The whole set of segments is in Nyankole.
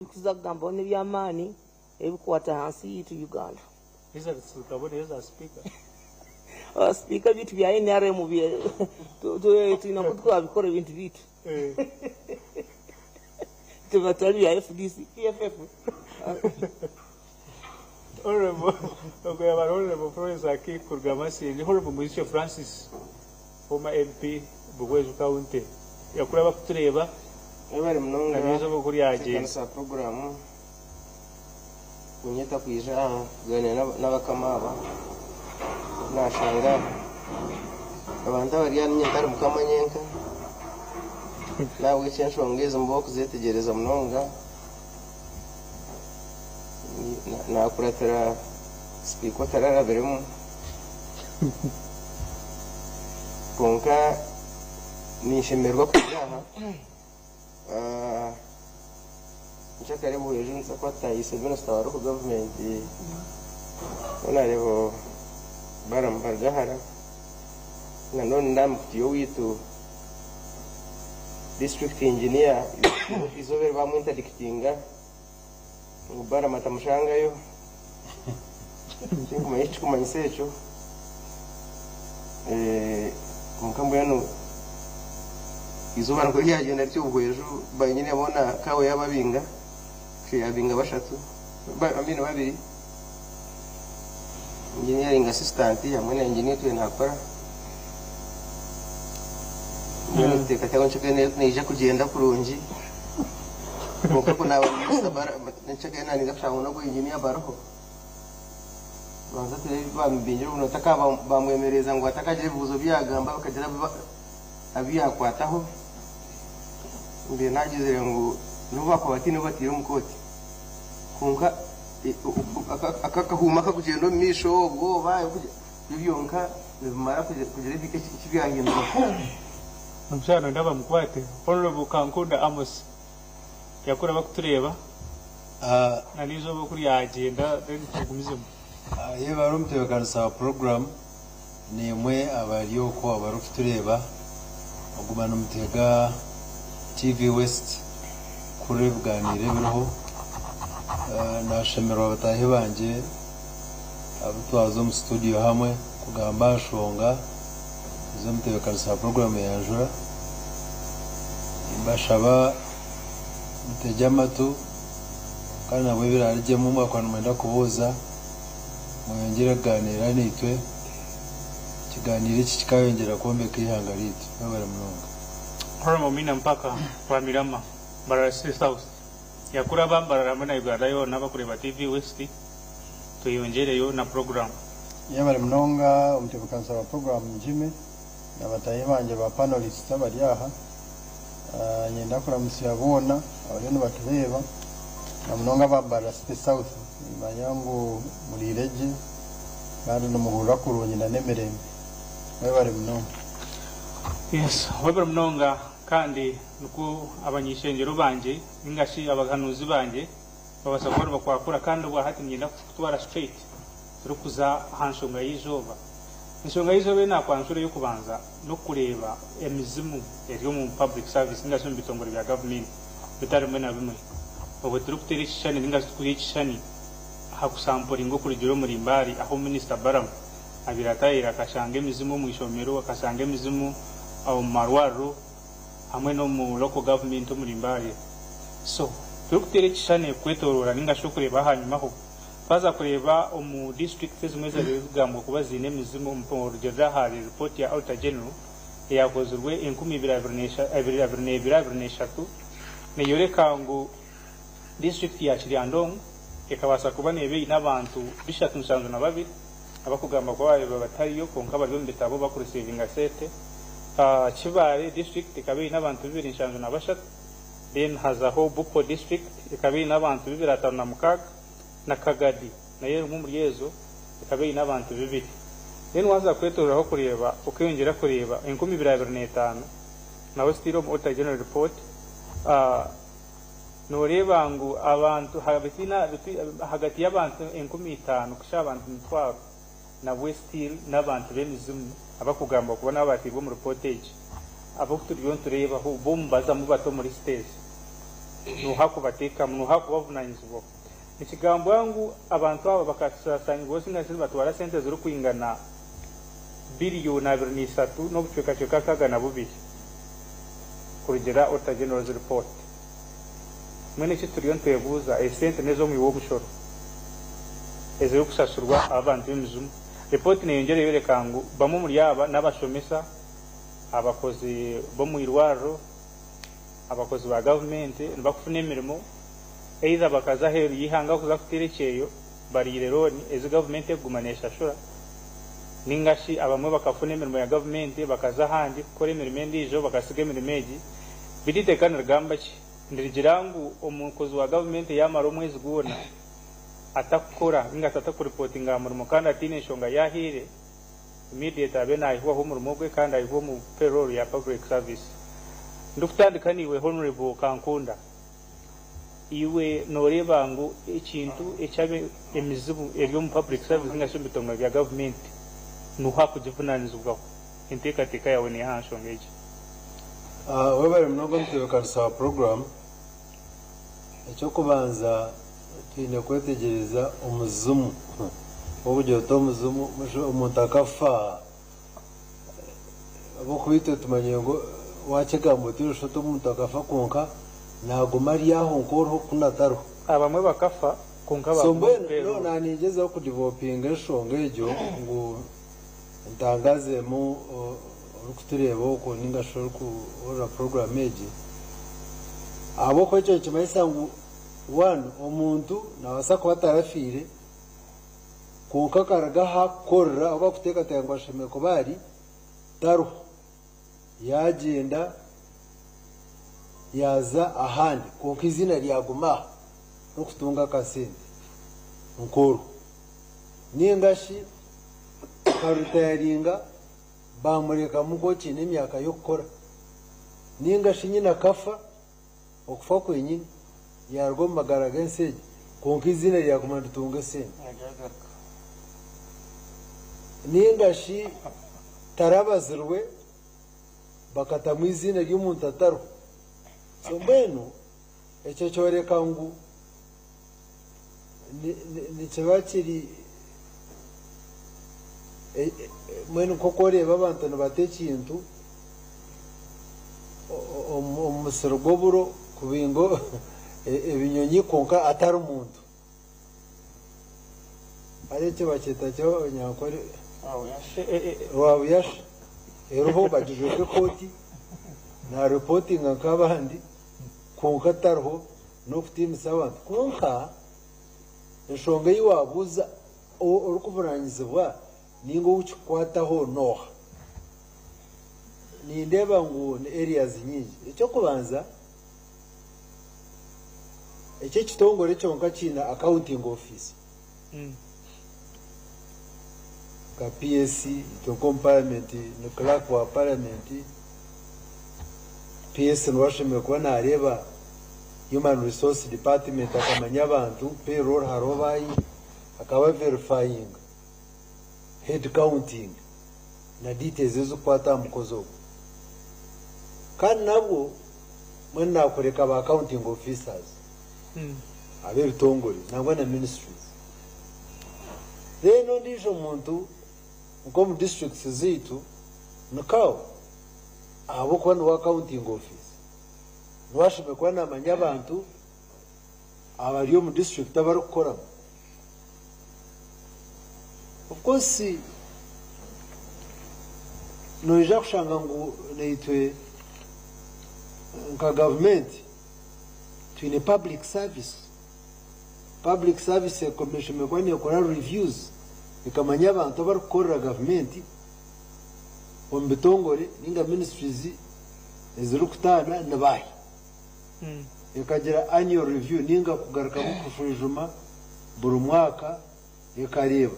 Ebikuza kugambaho n'eby'amaani ebikukwata aha nsi yaitu Uganda. Results zikaboneyo za sipiika. Sipiika ebintu bya NRM twine oku twabikora ebintu byaitu. Tibatari bya FDC, PFF. Honorable, ogwo yaaba ari Honorable Florence Akiiki kuruga Masindi. Honorable Mwijukye Francis, former MP Buhweju County. Yakura abakutureeba Mwebare munonga na n'eizooba oku ryagyenda. Tebeekanisa puroguraamu kunyeta kwija aha kugaaniira n'abakama aba. Naashanga abantu abari aha niinye ntari mukama nyenka. N'ahabw'ekyo enshonga ezi mba ow'okuzeetegyereza munonga. Naakuratira sipiika otararabiremu. Kwonka ninshemererwa kwija aha. Nkyakare Buhweju nituza kuba tutahiise minisita wa Local Government Honourable Balaam Barugahara na none Namukutiya owaitu District Engineer eizooba eri bamwintadikitinga ngu Balaam atamushangayo tinkumanya ekikumanyisa ekyo kwonka mbwenu eizooba nikwo ryagyenda rityo Buhweju ba engineer boona kaawe yaababinga yabinga bashatu I mean babiri engineering assistant hamwe na engineer otwire nakora mbwenu nituteekateeka ngu enkyakare neija kugyenda kurungi kwonka ku naaba minisita enkyakare naaba ninza kushanga ngu n'ogwo engineer bariho tubanze tureebe ebi bamubingire obu bamwemereza ngu atakagira ebibuuzo bi yaagamba bakagira abu yaakwataho mbaire naagizire ngu n'obu baakuba bataine obu bataire omu kooti kwonka aka akahuuma akakugyenda omu maisho obwoba byo byonka nibimara kugira eki byahindura. Omukyara noyenda bamukwate. Honourable Kankunda Amos yakura bakutureeba na n'eizooba oku ryagyenda then tugumizemu. Yebare omutebekanisa wa puroguramu naimwe abari okwo abarikutureeba okuguma nimutega TV West kuhurira ebiganiiro ebiriho. Nashemererwa bataahi bangye abu twaza omu situdiyo hamwe kugamba aha nshonga ez'omutebekanisa wa puroguramu yanjura. Nimbashaba mutegye amatu kandi nabwo ebiraarugyemu mwakuba nimwenda kubuuza mweyongyere kugaaniira naitwe. Ekigaaniiro eki kikaayongyera kwombeka eihanga ryaitu. Mwebare munonga. Honourable Mina Mpaka Rwamirama, Mbarara City South, Yakura aba Mbarara hamwe na Uganda yoona abakureeba TV West, tweyongyereyo na puroguraamu. Yebare munonga omutebekanisa wa puroguramu Jimmy na bataahi bangye ba panelists abari aha. Niinyenda kuramutsya boona abariyo nibatureeba na munonga aba Mbarara City South. Nimanya ngu muriire gye kandi nimuhurira kurungi na n'emirembe. Mwebare munonga. Yes, webare munonga kandi nikwo abany'ishengyero bangye ninga shi abahanuuzi bangye babaasa kuba nibakwakura kandi obwahati niinyenda kukutwara straight turikuza aha nshonga y'eizooba. Enshonga y'eizooba ei naakwanjura ey'okubanza n'okureeba emizimu eri omu public service ninga shi omu bitongore bya gavumenti bitari bimwe na bimwe. Obwo turikuteera ekishushani ninga shi turikuha ekishushani aha kusampuringa okurugiirira omuri Mbale ahu Minisita Balaam abaire ataahiire akashanga emizimu omu ishomero, akashanga emizimu omu marwariro hamwe n'omu local government omuri Mbale. So turikuteera ekishushani kwetoroora ninga shi okureeba ahanyimaho, Twaza kureeba omu disiturikiti ezimwe ezabaire zikugambwa kuba ziine emizimu orugiirira ahari ripooti ya Auditor General eyakozirwe 2022 neyoreka ngu disiturikiti ya Kiryandongo ekabaasa kuba neeba eine abantu bishatu nshanju na babiri abakugambwa kuba babaire batariyo kwonka bari omu bitabo bakurisiivinga sente. Kibaale disiturikiti ekaba eine abantu bibiri nshanju na bashatu then hazaho Bukwo disiturikiti ekaba eine abantu bibiri ataano na mukaaga. Na Kagadi nayo erimu omuri ezo ekaba eine abantu bibiri. Then waaza kwetororaho kureeba okeyongyera kureeba 2025 nawe still omu Auditor General report noreeba ngu abantu ahagati y'abantu 5000 kuhitsya aha bantu 500,000 nabwe still n'abantu b'emizimu abakugambwa kuba nabo bateirwe omu report egi abu turiyo nitureebaho bo nibazamu bata omuri siteegi. Nooha kubateekamu? Nooha kubavunanyizibwaho? Nikigambwa ngu abantu aba bakasasangibwaho singa nibatwara sente zirikwingana biliyoni 23 n'obucwekacweka 62 kurugira Auditor General's report. Mbwenu eki turiyo nitwebuuza, ezi sente n'ez'omuhi w'omushoro ezirikushashurwa abantu b'emijumo? Ripooti neyongyera eyoreka ngu bamwe omuri aba n'abashomesa, abakozi b'omu irwariro, abakozi ba gavumenti nibakufuna emirimo either bakaza aheeru y'eihanga kuza kuteera ekyeyo bariire looni ezi gavumenti ekuguma neshashura ninga shi abamwe bakafuna emirimo ya gavumenti bakaza ahandi kukora emirimo endiijo bakasiga emirimo egi. Beitu eiteeka nirigamba ki? Nirigira ngu omukozi wa gavumenti yaamara omwezi gwona atakukora ninga atakuripotinga aha murimo kandi ataine nshonga yaahaire, immediate abe naihwaho omurimo gwe kandi aihwe omu payroll ya public service. Ndikutandika naiwe Honourable Kankunda, iwe noreeba ngu ekintu ekyabe emizibu eri omu public service ninga shi omu bitongore bya gavumenti noha kugivunanizibwaho? Enteekateeka yaawe neeha aha nshonga egi? Webare munonga omutebeekanisa wa puroguraamu. Eky'okubanza twine kwetegyereza omuzimu. Obugira oti omuzimu, omuntu akafa, ahabw'okuba itwe tumanyire ngu waakigamba oti noshusha oti omuntu akafa kwonka naaguma ari aho nk'oriho kunu atariho. Abamwe bakafa kwonka So baaguma omu mbwenu payroll. naaba ningyezaho kudevelopinga enshonga egyo ngu ntangazemu orikutureeba okwo ninga shi orikuhurira puroguraamu egi, ahabw'okuba ekyo nikimanyisa ngu one omuntu naabaasa kuba atarafiire kwonka akaruga ahu arikukorera ahu barikuteekateeka ngu ashemereire kuba ari tariho, yaagyenda yaaza ahandi kwonka eiziina ryaguma aha n'okutunga akasente nk'orwo. Ninga shi akaritayaringa baamurekamu nk'okiine emyaka y'okukora. Ninga shi nyina akafa, okufa kwenyini, yaaruga omu magara g'ensi egi, kwonka eiziina ryaguma niritunga esente. Ninga shi tarabazirwe, bakatamu eiziina ry'omuntu atariho. So mbwenu ekyo kyoreka ngu nikiba kiri mbwenu nk'oku oreeba abantu nibata ekintu omu musiri gw'oburo kubinga ebinyonyi kwonka atari muntu. Hariho eki bakyeta ki Abanyankore? Rwabuyasha. Eriho bagijweka ekooti naaripootinga nk'abandi kwonka tariho. N'okutiinisa abantu. Kwonka enshonga ei waabuuza orikuvunaanizibwa nainga ou kikukwataho n'oha? Nindeeba ngu ni areas nyingi. Eky'okubanza, eki ekitongore kyonka kiine accounting office nka PSC, itwe nk'omu parliament ni clerk wa parliament. PS niwe ashemereire kuba naareeba Human Resource Department akamanya abantu, payroll hariho baahi, akaba verifyinga, head counting na details ezirikukwata aha mukozi ogwo. Kandi nabwo mbwenu naakureka ba accounting officers ab'ebitongore nangwa na ministries. Then ondiijo muntu nk'omu districts zaitu ni CAO. Ahabw'okuba niwe accounting office, niwe ashemereire kuba namanya abantu abari omu district abarikukoramu. Of course noija kushanga ngu naitwe nka gavumenti twine public service. Public service eshemereire kuba nekora reviews ekamanya abantu abarikukorera gavumenti. omu bitongore ninga ministries ezirikutaana ni baahi? Ekagira annual review ninga kugarukamu kushwijuma buri mwaka ekareeba.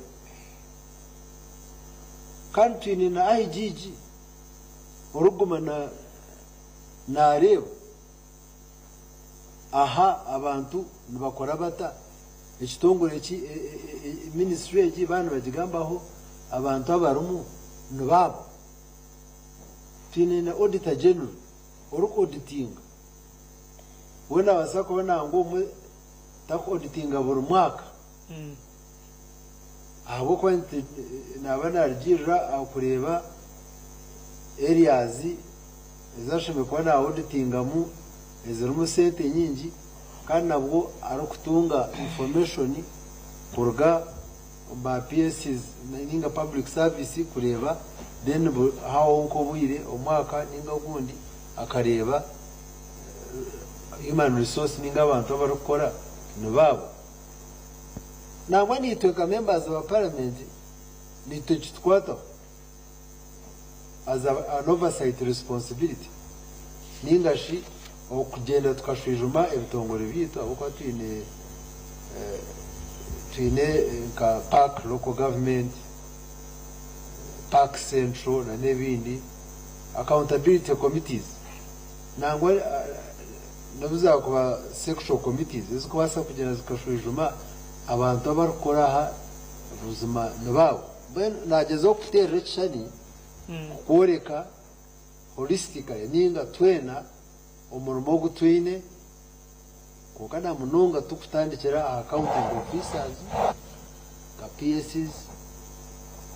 Kandi twine na IGG orikuguma nareeba aha abantu nibakora bata, ekitongore eki, ministry egi baaba nibagigambaho abantu abarimu nibaabo. Twine na Auditor General orikuauditinga. We naabaasa kuba nangwa obumwe takuauditinga buri mwaka ahabw'okuba naaba narugiirira aha kureeba areas ezi ashemereire kuba na auditingamu ezirimu sente nyingi kandi nabwo arikutunga information kuruga omu ba PSs ninga public service kureeba then habaho nk'obwire omwaka ninga ogundi akareeba human resource ninga abantu abarikukora nibaabo. Nangwa naitwe nka members ba parliament naitwe nikitukwataho as an oversight responsibility ninga shi okugyenda tukashwijuma ebitongore byaitu ahabw'okuba twine twine nka park local government, park central na n'ebindi accountability committees nangwa n'obu zaakuba sectoral committees ezikubaasa kugyenda zikashwijuma abantu abarikukora aha buzima nibaabo. Mbwenu naagyezaho kukuteerera ekishushani kukworeka holistically ninga twena omurimo ogu twine kwonka na munonga turikutandikira aha accounting officers nka PSs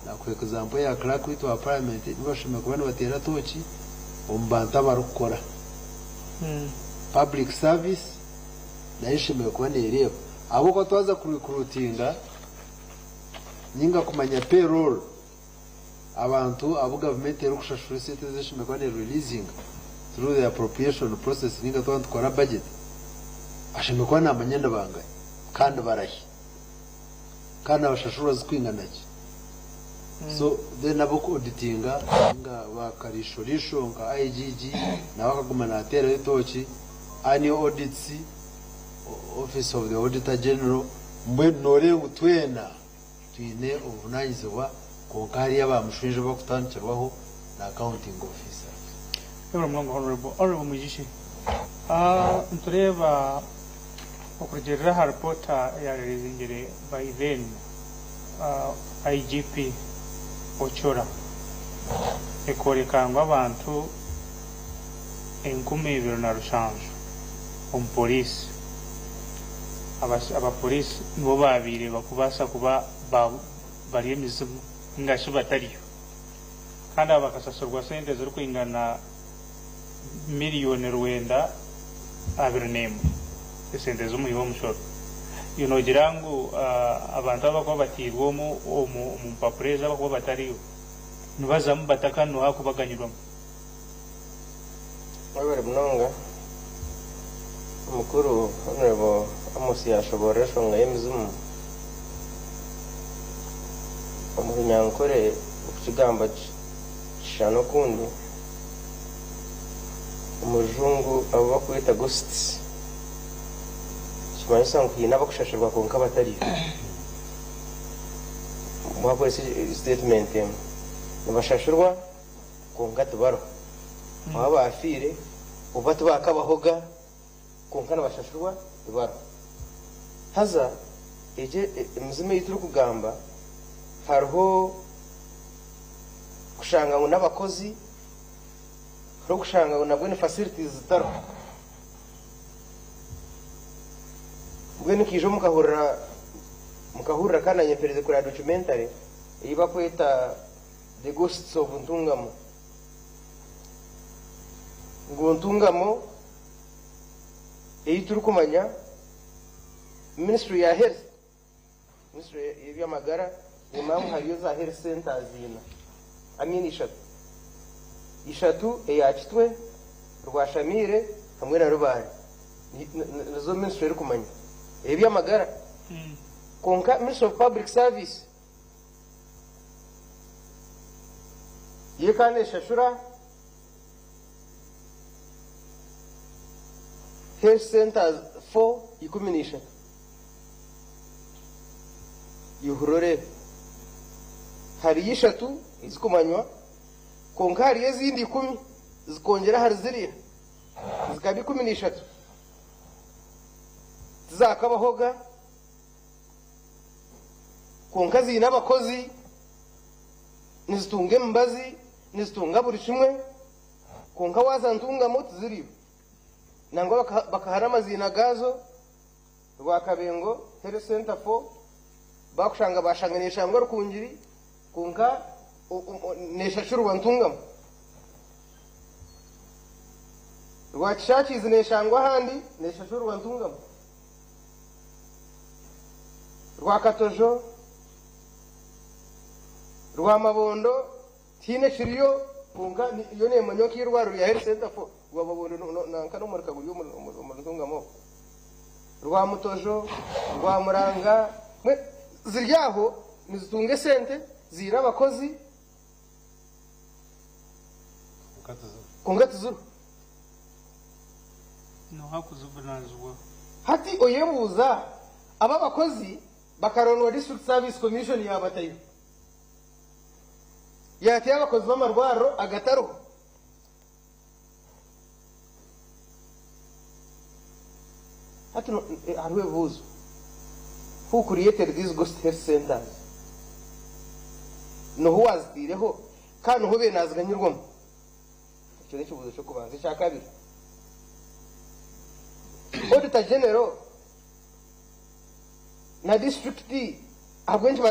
nakuha example ya clerk waitu wa parliament nibo bashemereire kuba nibateera tooki omu bantu abarikukora. Public service nayo eshemereire kuba neereeba ahabw'okuba twaza kurecruitinga ninga kumanya payroll abantu abu gavumenti erikushashura esente ezi eshemereire kuba neereleasinga through the appropriation process ninga twaba nitukora budget ashemereire kuba naamanya ni bangahi kandi barahi kandi nabashashurwa zikwingana ki. So then ab'okuauditinga ninga ba kariisho-riisho nka IGG nawe akaguma naateerayo etooki, annual audits, office of the auditor general, mbwenu nooreeba ngu twena twine obuvunanyizibwa kwonka hariyo aba mushinja abakutandikirwaho na accounting officers. Webale munonga Honourable. Honourable Mwijukye, ah, nitureeba okurugiirira aha ripoota eyareleasingire by then ah, IGP Ochola ekooreka ngu abantu 2700 omu poriisi abapoliisi nibo baabaire bakubaasa kuba bari emizimu ninga shi batariyo kandi aba bakasasirwa sente zirikwingana 921 million esente z'omuhi w'omushoro. Iwe noogira ngu abantu abakuba batairwe omu omu mpapura ezo abakuba batariyo nibazamu bata kandi nooha akubaganyirwamu? Mwebare munonga. Omukuru Honorable Amos yashoborora enshonga y'emizimu. Omu Runyankore okukigamba kishushana okundi. Omu rujungu abu bakweta ghosts nikimanyisa ngu haine abakushashurwa kwonka batariyo. Mwakoresa statement emwe. Nibashashurwa kwonka tibariho. Baba bafiire oba tibakabahoga kwonka nibashashurwa tibariho. Haza egi emizimu ei turikugamba hariho kushanga ngu n'abakozi, hariho kushanga ngu nabwo ni facilities zitariho. Mbwenu nkaija mukahurira mukahurira kandi nanye mperize kureba documentary ei bakweta The Ghosts of Ntungamo. Ngu Ntungamo ei turikumanya ministry ya health, ministry y'eby'amagara nemanya ngu hariyo za health centers ina, I mean ishatu. Ishatu eya Kitwe, Rwashamiire hamwe na Rubare. Nizo ministry erikumanya ey'eby'amagara. Kwonka Ministry of Public Service yo ekaba neshashura health centers 4 13. Ihurire oreebe. Hariyo ishatu ezikumanywa kwonka hariyo ezindi 10 zikongyera ahari ziriya zikaba 13 tizakabahoga kwonka ziine abakozi, nizitunga emibazi, nizitunga buri kimwe, kwonka waaza Ntungamo tiziriyo. Nangwa bakaha n'amaziina gaazo, Rwakabengo Health Centre 4, bakushanga bashanga neshangwa Rukungiri kwonka neshashurwa Ntungamo. Rwakishakiizi neshangwa ahandi neshashurwa Ntungamo. Rwakatojo, Rwamabondo tihaine ekiriyo kwonka yo nemanywa nk'eirwariro rya Health Centre 4 Rwamabondo nanka n'omurika guri omuri Ntungamo okwo. Rwamutojo, Rwamuranga ziri aho nizitunga esente ziine abakozi kwonka tiziriho. Noha kuzivunanizibwaho? Hati oyebuuza abo abakozi bakarondwa District Service Commission yabatayo yatayo abakozi b'amarwariro agatariho. Hati hariho ebibuuzo, Who created these ghost health centers? Noha owazitaireho kandi noha obaire naziganyirwamu? Ekyo n'ekibuuzo ky'okubanza. Ekya kabiri, Auditor General na disiturikiti ahabw'enki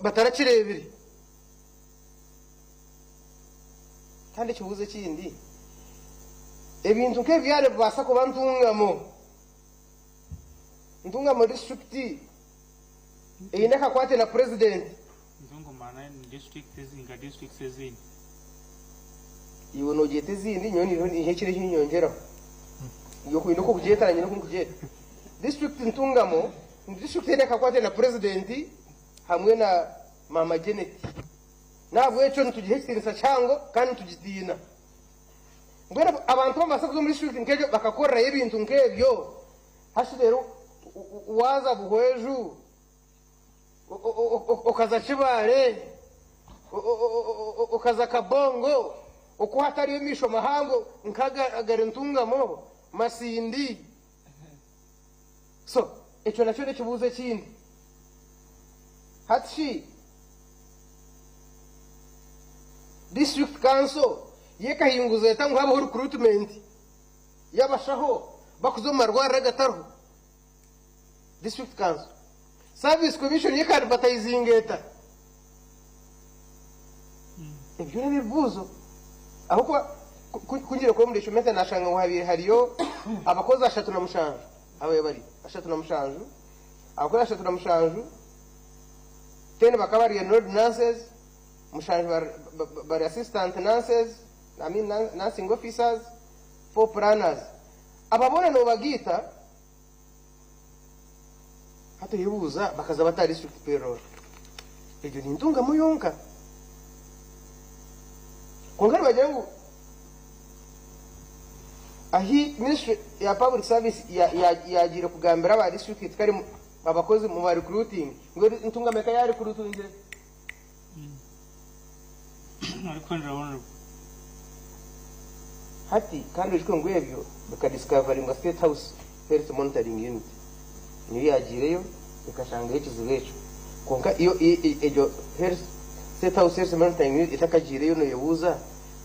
batarakireebire? Kandi ekibuuzo ekindi, ebintu nk'ebi byaba nibibaasa kuba Ntungamo, Ntungamo disiturikiti eine akakwate na purezidenti. Iwe noogyeta ezindi, nyowe niiha ekindi eki nyongyeraho. Iwe oine oku orikugyeta naanye nyine oku ndikugyeta. Disiturikiti Ntungamo ni disiturikiti eine akakwate na purezidenti hamwe na Maama Janet. N'ahabw'ekyo nitugiha ekitiinisa kihango kandi nitugitiina. Mbwenu abantu babaasa kuza omu disiturikiti nk'egyo bakakorerayo ebintu nk'ebyo, hati reero waaza Buhweju, okaza Kibaale, okaza Kabongo, oku hatariyo maisho mahango nk'agari Ntungamo, Masindi. So ekyo nakyo n'ekibuuzo ekindi. Hati shi District Council yo ekahinguza eta ngu habeho recruitment y'abashaho bakuza omu marwariro agatariho? District Council. Service Commission yo eka advertisinga eta? Ebyo n'ebibuuzo ahabw'okuba ku ngiire kuba omuri Shomesa nashanga ngu habaire hariyo abakozi 37 ababaire bari 37 abakozi 37 10 bakaba bari enrolled nurses, mushanju bari assistant nurses, I mean nursing officers, 4 planners. Aba boona nobagaita Hati oyebuuza bakaza bata aha district payroll? Egyo ni ntungamo yonka. Kwonka nibagira ngu ahi ministry ya public service yagiire kugambira aba district eti kare abakozi muba recruiting ngu ntungamo eka ya recruitingire. Hati kandi oijuke ngu ebyo bikadiscoveringwa State House Health Monitoring Unit niyo yagiireyo ekashangayo ekizibu ekyo. Kwonka yo egyo State House Health Monitoring Unit etakagiireyo noyebuuza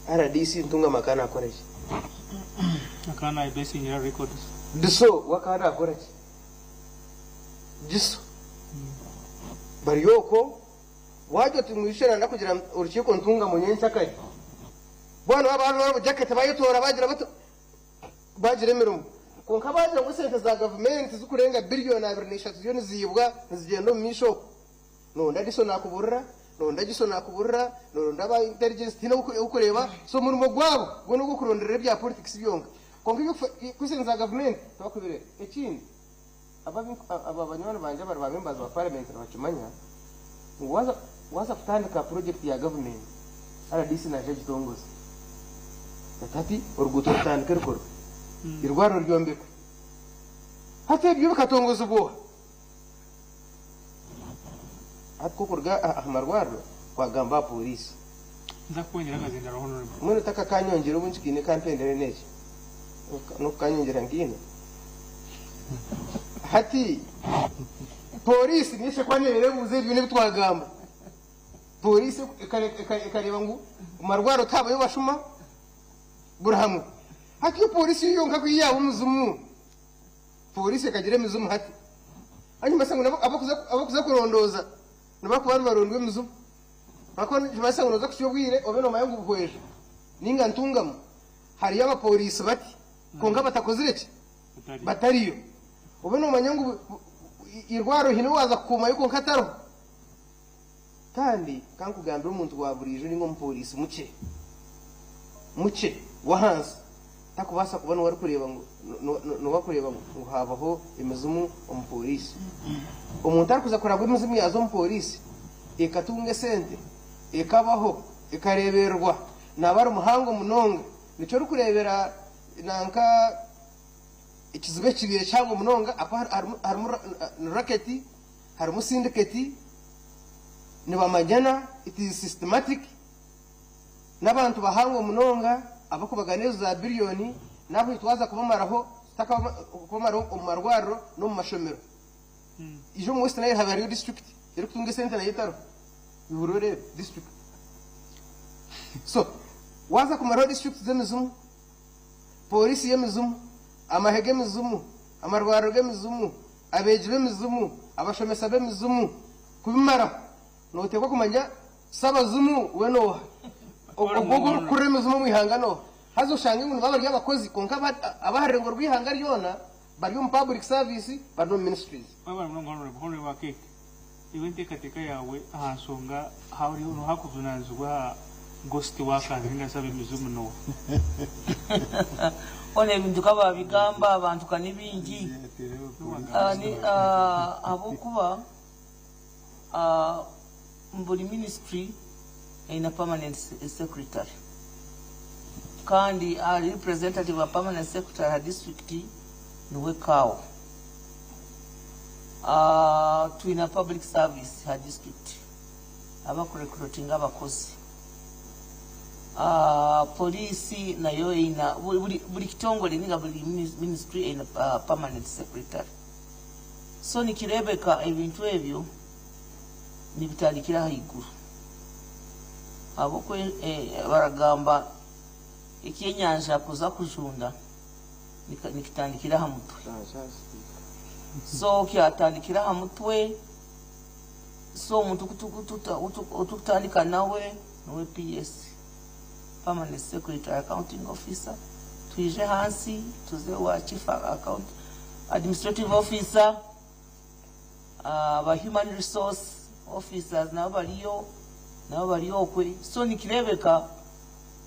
rdc Ntungamo akaba nakora ki? Akaba nabesingira records. DISO we akaba nakora ki? DISO bari okwo. Waagira oti mwishe nanda kugira orukiiko ntungamo nyenkyakare. Boona baaba bajwara obujaketi bayetoora bagira bati bagira emirimo. Kwonka baagira ngu esente za gavumenti zirikurenga biriyoni 23 ziriyo niziibwa nizigyenda omu maisho okwo. Noronda DISO naakuburira, noronda GISO naakuburira, noronda aba intelligence tihaine ou orikureeba. So omurimo gwabo gwo n'ogw'okuronderera ebya politics byonka. Kwonka eby'okufa esente za gavumenti tibakubireeba. Ekindi. Aba banywani bangye abari ba members ba parliament nibakimanya ngu waza kutandika project ya government rdc naija agitongoze ati hati oruguuto rutandike rukorwe, irwariro ryombekwe. Hati ebyo bikatongozibwa oha? Hati ku okuruga aha marwariro kwagamba aha pooriisi. Nza kukwongyera akazindaaro Honourable. Mbwenu otakakanyongyera obu nkikiine kampendere n'eki n'okukanyongyera nkiine. Hati pooriisi niyo eshekwa neerebuuza ebyo n'ebi twagamba. Pooriisi ekareeba ngu omu marwariro tihabayo bashuma buri hamwe. Hati yo polisi yo yonka ku yaaba omuzimu, polisi ekagira emizimu hati. Hanyima se ngu nabo abokuza abokuza kurondooza nibakuba nibarondwa emizimu. Ahakuba nikimanyisa ngu nooza kuhitsya obwire obe noomanya ngu Buhweju nainga Ntungamo hariyo abapoliisi bati kwonka batakozire ki? Batariyo. Obe noomanya ngu Irwariro haine owaaza kukuumayo kwonka atariho. Kandi ka nkugambire omuntu wa buriijo nainga omupoliisi mukye mukye w'ahansi takubaasa kuba niwe arikureeba ngu niwe arikureeba ngu haabaho emizimu omu pooriisi. Omuntu arikuza kurabwa emizimu yaaza omu pooriisi ekatunga esente, ekabaho, ekareebererwa naaba ari muhango munonga. Nikyo orikureebera nanka ekizibu eki kibaire kihango munonga ahakuba harimu raketi, harimu sindiketi, nibamanyana, it is systematic. N'abantu bahango munonga abakubagana ezo za biriyoni n'abu twaza kubamaraho tutakabamaraho omu marwariro n'omu mashomero. Ijo omu West Nile haba hariyo disiturikiti erikutunga esente nayo etariho. Ihurire oreebe disiturikiti. So waaza kumaraho disiturikiti z'emizimu, pooriisi y'emizimu, amahe g'emizimu, amarwariro g'emizimu, abeegi b'emizimu, abashomesa b'emizimu, kubimaraho Nooteekwa kumanya Sabazimu we n'oha. Ogwo orikukurira emizimu omu ihanga n'oha. Haza oshange ngu nibaba bari abakozi kwonka ab'aha rurengo rw'eihanga ryona bari omu public service bari n'omu ministries. Webare munonga Honourable. Honourable wa Cake, iwe enteekateeka yaawe aha nshonga noha akuvunanizibwa aha ghost workers ninga shi ab'emizimu n'oha? Hoona ebintu ka baabigamba abantu ka ni bingi ahabw'okuba Buri ministry eine permanent secretary kandi ahari representative wa permanent secretary aha district niwe CAO. Twine public service aha district abaku recruitinga abakozi. Police nayo eine buri kitongore ninga buri ministry eine permanent secretary. So nikireebeka ebintu ebyo nibitandikira ahaiguru ahabw'okuba baragamba ekyenyanja kuza kujunda nikitandikira aha mutwe. So kyatandikira aha mutwe, so omuntu ou turikutandika nawe niwe PS, Permanent Secretary Accounting Officer, twije ahansi tuze owa Chief Account Administrative Officer, aba Human Resource Officers nabo bariyo, nabo bari okwe. So nikireebeka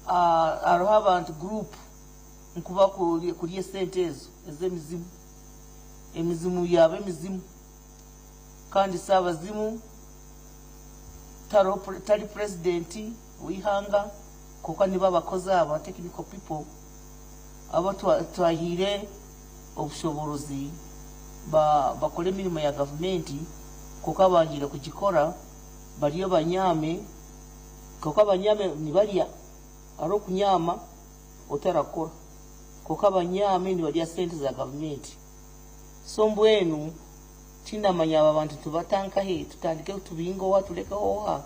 hariho abantu group nkuba kurya esente ezo ez'emizimu, emizimu yaaba emizimu kandi saabazimu tariho tari president w'eihanga kwonka nibo abakozi aba technical people abu twahaire obushoboorozi bakore emirimo ya gavumenti kwonka bangire kugikora bariyo banyaame kwonka abanyaame nibarya hariho okunyaama otarakora kwonka abanyaame nibarya sente za gavumenti so mbwenu Tindamanya aba bantu tubata nkahi, tutandike tubinge oha tureke oha?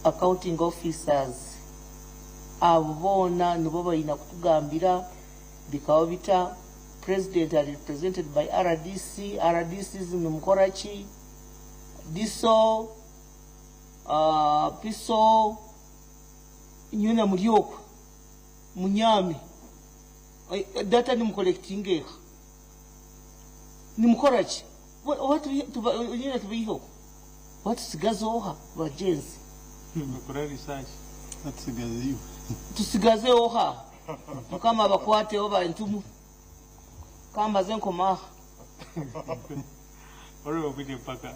Accounting officers abo boona nibo baina kutugambira bikaba bita, president ari represented by rdc, RDCs nimukora ki, DISO, PISO, nyowe muri okwe munyaame, data nimucollectinga eha? Nimukora ki? Oba nyine tubaihe okwo, oba tutsigaze oha bagyenzi? Bakora research. Batutsigaze iwe. Tutsigaze oha? Mukama abakwateho bantu mwe. Kambaze nkome aha. Honourable Bwine Mpaka,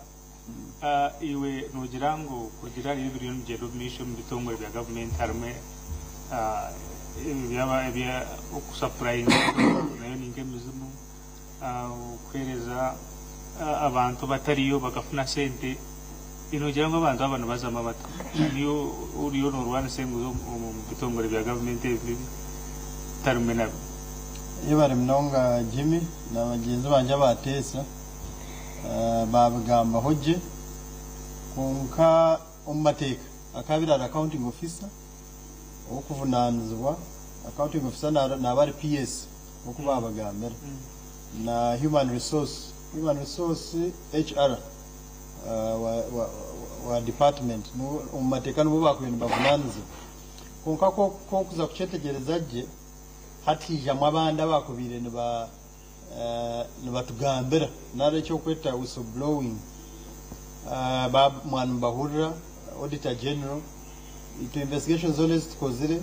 iwe nogira ngu kurugiirira ahari ebiriyo nibigyenda omu maisho omu bitongore bya gavumenti harimu ebya okusapurayinga nayo ni nk'emizimu, okuheereza abantu batariyo bakafuna sente, nogira ngu abantu aba nibazamu bata? Niiwe oriyo noorwanisa enguzi omu bitongore bya gavumenti ebi bitari bimwe na bimwe. Yebare munonga Jimmy na bagyenzi bangye abateesa baabigambaho gye kwonka omu mateeka akaabaire ari accounting officer ow'okuvunaanizibwa Accounting officer naaba ari PS nk'oku baabagambira na human resource, human resource HR wa wa department omu mateeka nibo baakubaire nibavunaanizibwa. Kwonka ku orikuza kukyetegyereza gye hati haijamu abandi abaakubaire niba nibatugambira nari eki orikweta whistle blowing mwaba nimubahurira Auditor General itwe investigations zoona ezi tukozire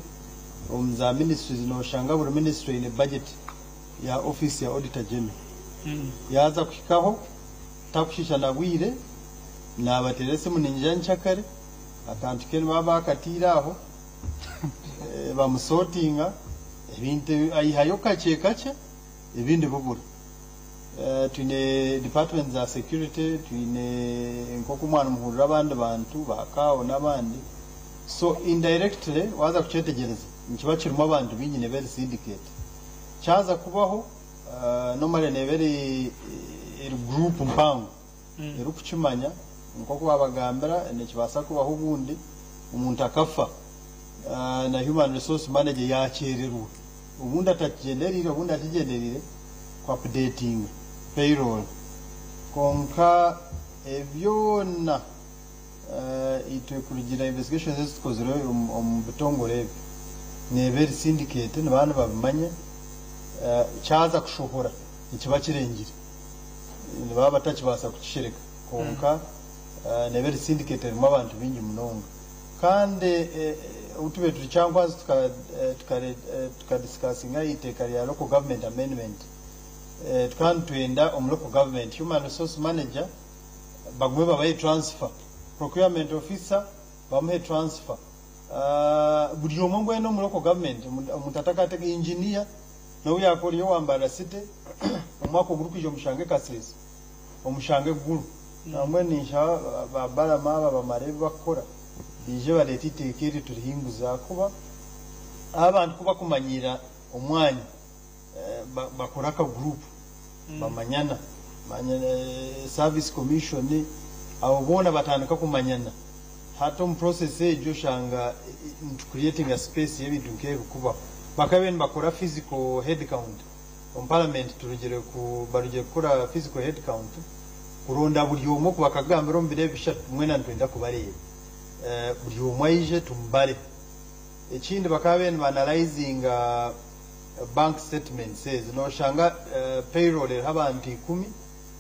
omu za ministries noshanga buri ministry eine budget ya office ya Auditor General yaaza kuhikaho takushiisha na bwire nabateera esimu ninyija nkyakare akantu ke nibaba bakatiire aho bamusortinga ebintu ayihayo kakye kakye ebindi bibura. Twine department za security, twine nk'oku mwaba nimuhurira abandi bantu ba CAO n'abandi. So indirectly waaza kukyetegyereza nikiba kirimu abantu baingi neeba eri syndicate. Kyaza kubaho normally neeba eri group mpango erikukimanya nk'oku baabagambira nikibaasa kubaho obundi omuntu akafa na human resource manager yaakyererwa obundi atakigyendereire obundi akigyendereire ku updatinga payroll. Kwonka byona itwe kurugiirira investigations ezi tukozire omu bitongore ebi neeba eri syndicate nibaba nibabimanya kyaza kushohora nikiba kirengire nibaba batakibaasa kukishereka kwonka neeba eri syndicate erimu abantu baingi munonga. Kandi obu tubaire turi Kyankwanzi tukadiscussinga aha iteeka rya Local Government Amendment tukaba nitwenda omu local government human resource manager bagume babahe transfer, procurement officer bamuhe transfer, buri omwe mbwenu omu local government omuntu atakatega engineer n'obu yakuba ori owa Mbarara City omwaka ogurikwija omushange Kasese omushange Gulu. Nambwenu ninshaba ba Balaam aba bamare ebi bakukora baije bareete eiteeka eri turihinguze ahakuba abantu ku bakumanyiira omwanya bakora aka group bamanyana service commission abo boona batandika kumanyana hati omu process egyo oshanga nitu creatinga space y'ebintu nk'ebi kubaho. Bakabaire nibakora physical head count omu parliament turugire ku barugire kukora physical head count kuronda buri omwe oku bakagambira omu biro bishatu mwena nitwenda kubareeba buri omwe aije tumubare. Ekindi bakaba bariyo niba-analyzinga bank statements ezi noshanga payroll eriho abantu 10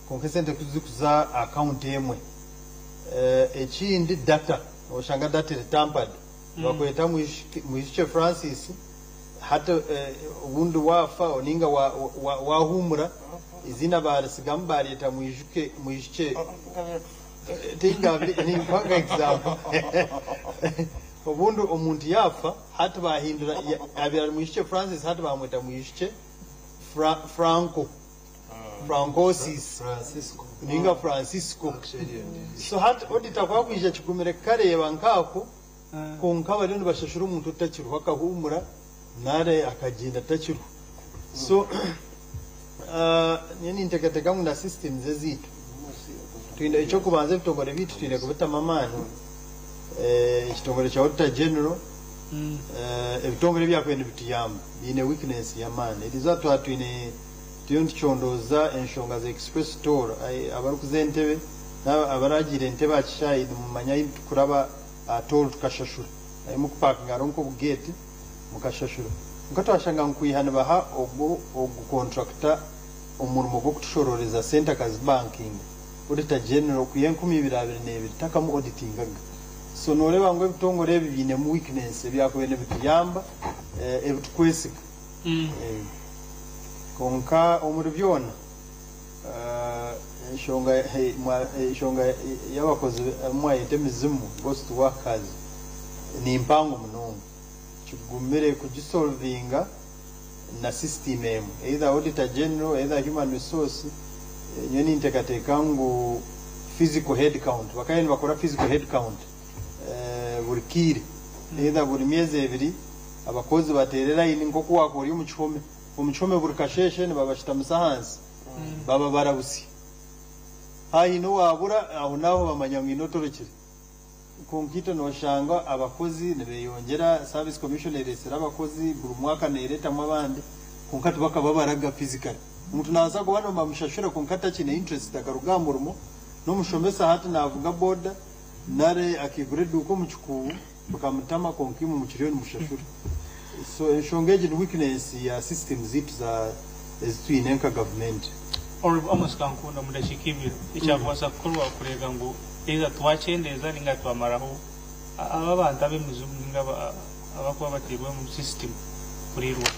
kwonka esente zikuza account emwe. Ekindi data noshanga data eri tampered bakweta Mwijukye Francis hati obundi waafa ninga waahumura izina barisigamu baryeta Mwijuke Mwijukye tingabire ninkuha nka example obundi omuntu yaafa hati bahindura abaire ari Mwijukye Francis hati bamweta Mwijukye Franco Francosis Francisco ninga Francisco. Actually, So hati auditor kwakwija kigumire kukareeba nkaako kwonka bariyo nibashashura omuntu otakiriho akahumura nari akagyenda atakiriho. So nyowe ninteekateeka ngu na systems ezaitu twine ekyokubanza ebitongore byaitu twine kubitamu amaani ekitongore kya Auditor General ebitongore ebyakubaire nibituyamba biine weakness y'amaani. Eriizooba twaba twine turiyo nitucondooza enshonga za express toll abarikuza Entebbe abaragiire Entebbe aha kishaayi nimumanya ahu tukuraba aha toll tukashashura ahu mukupakinga hariho nk'obugeeti mukashashura. Kwonka twashanga ngu kwiha nibaha ogu ogu contractor omurimo gw'okutushororeza sente akazibankinga Auditor General kwiha 2022 takamu auditingaga. So nooreeba ngu ebitongore ebi biinemu weakness ebyakubaire nibituyamba ebitukwesiga. Kwonka omuri byona enshonga y'abakozi abu mwayeta emizimu ghost workers ni mpango munonga kigumire kugisolvinga na system emwe either Auditor General either human resource. Nyowe ninteekateeka ngu physical head count bakaba nibakora physical head count buri kiire either buri myezi 2 abakozi bateere layini nk'oku wakuba ori omu kihome omu kihome buri kasheeshe nibabashitamisa ahansi baba barabusya haine owaabura aho naaho bamanya ngu haine otorokire. Kwonka itwe noshanga abakozi nibeyongyera, service commission eretsire abakozi, buri mwaka neretamu abandi, kwonka tibakababaraga physically. Omuntu nabaasa kuba nibamushashura kwonka atakiine interest akaruga aha murimo, n'omushomesa hati navuga boda nari akaigura eduuka omu kikuubo bikamutama kwonka imwe mukiriyo nimushashura. So enshonga egi ni weakness ya system zaitu za ezitwine nka gavumenti. Hon. Amos Kankunda, Omu dakiika ibiri, ekyakubaasa kukorwa kureeba ngu either twakyendeeza ninga twamaraho aba abantu ab'emizimu ninga abakuba bateirwe omu system kurirwa.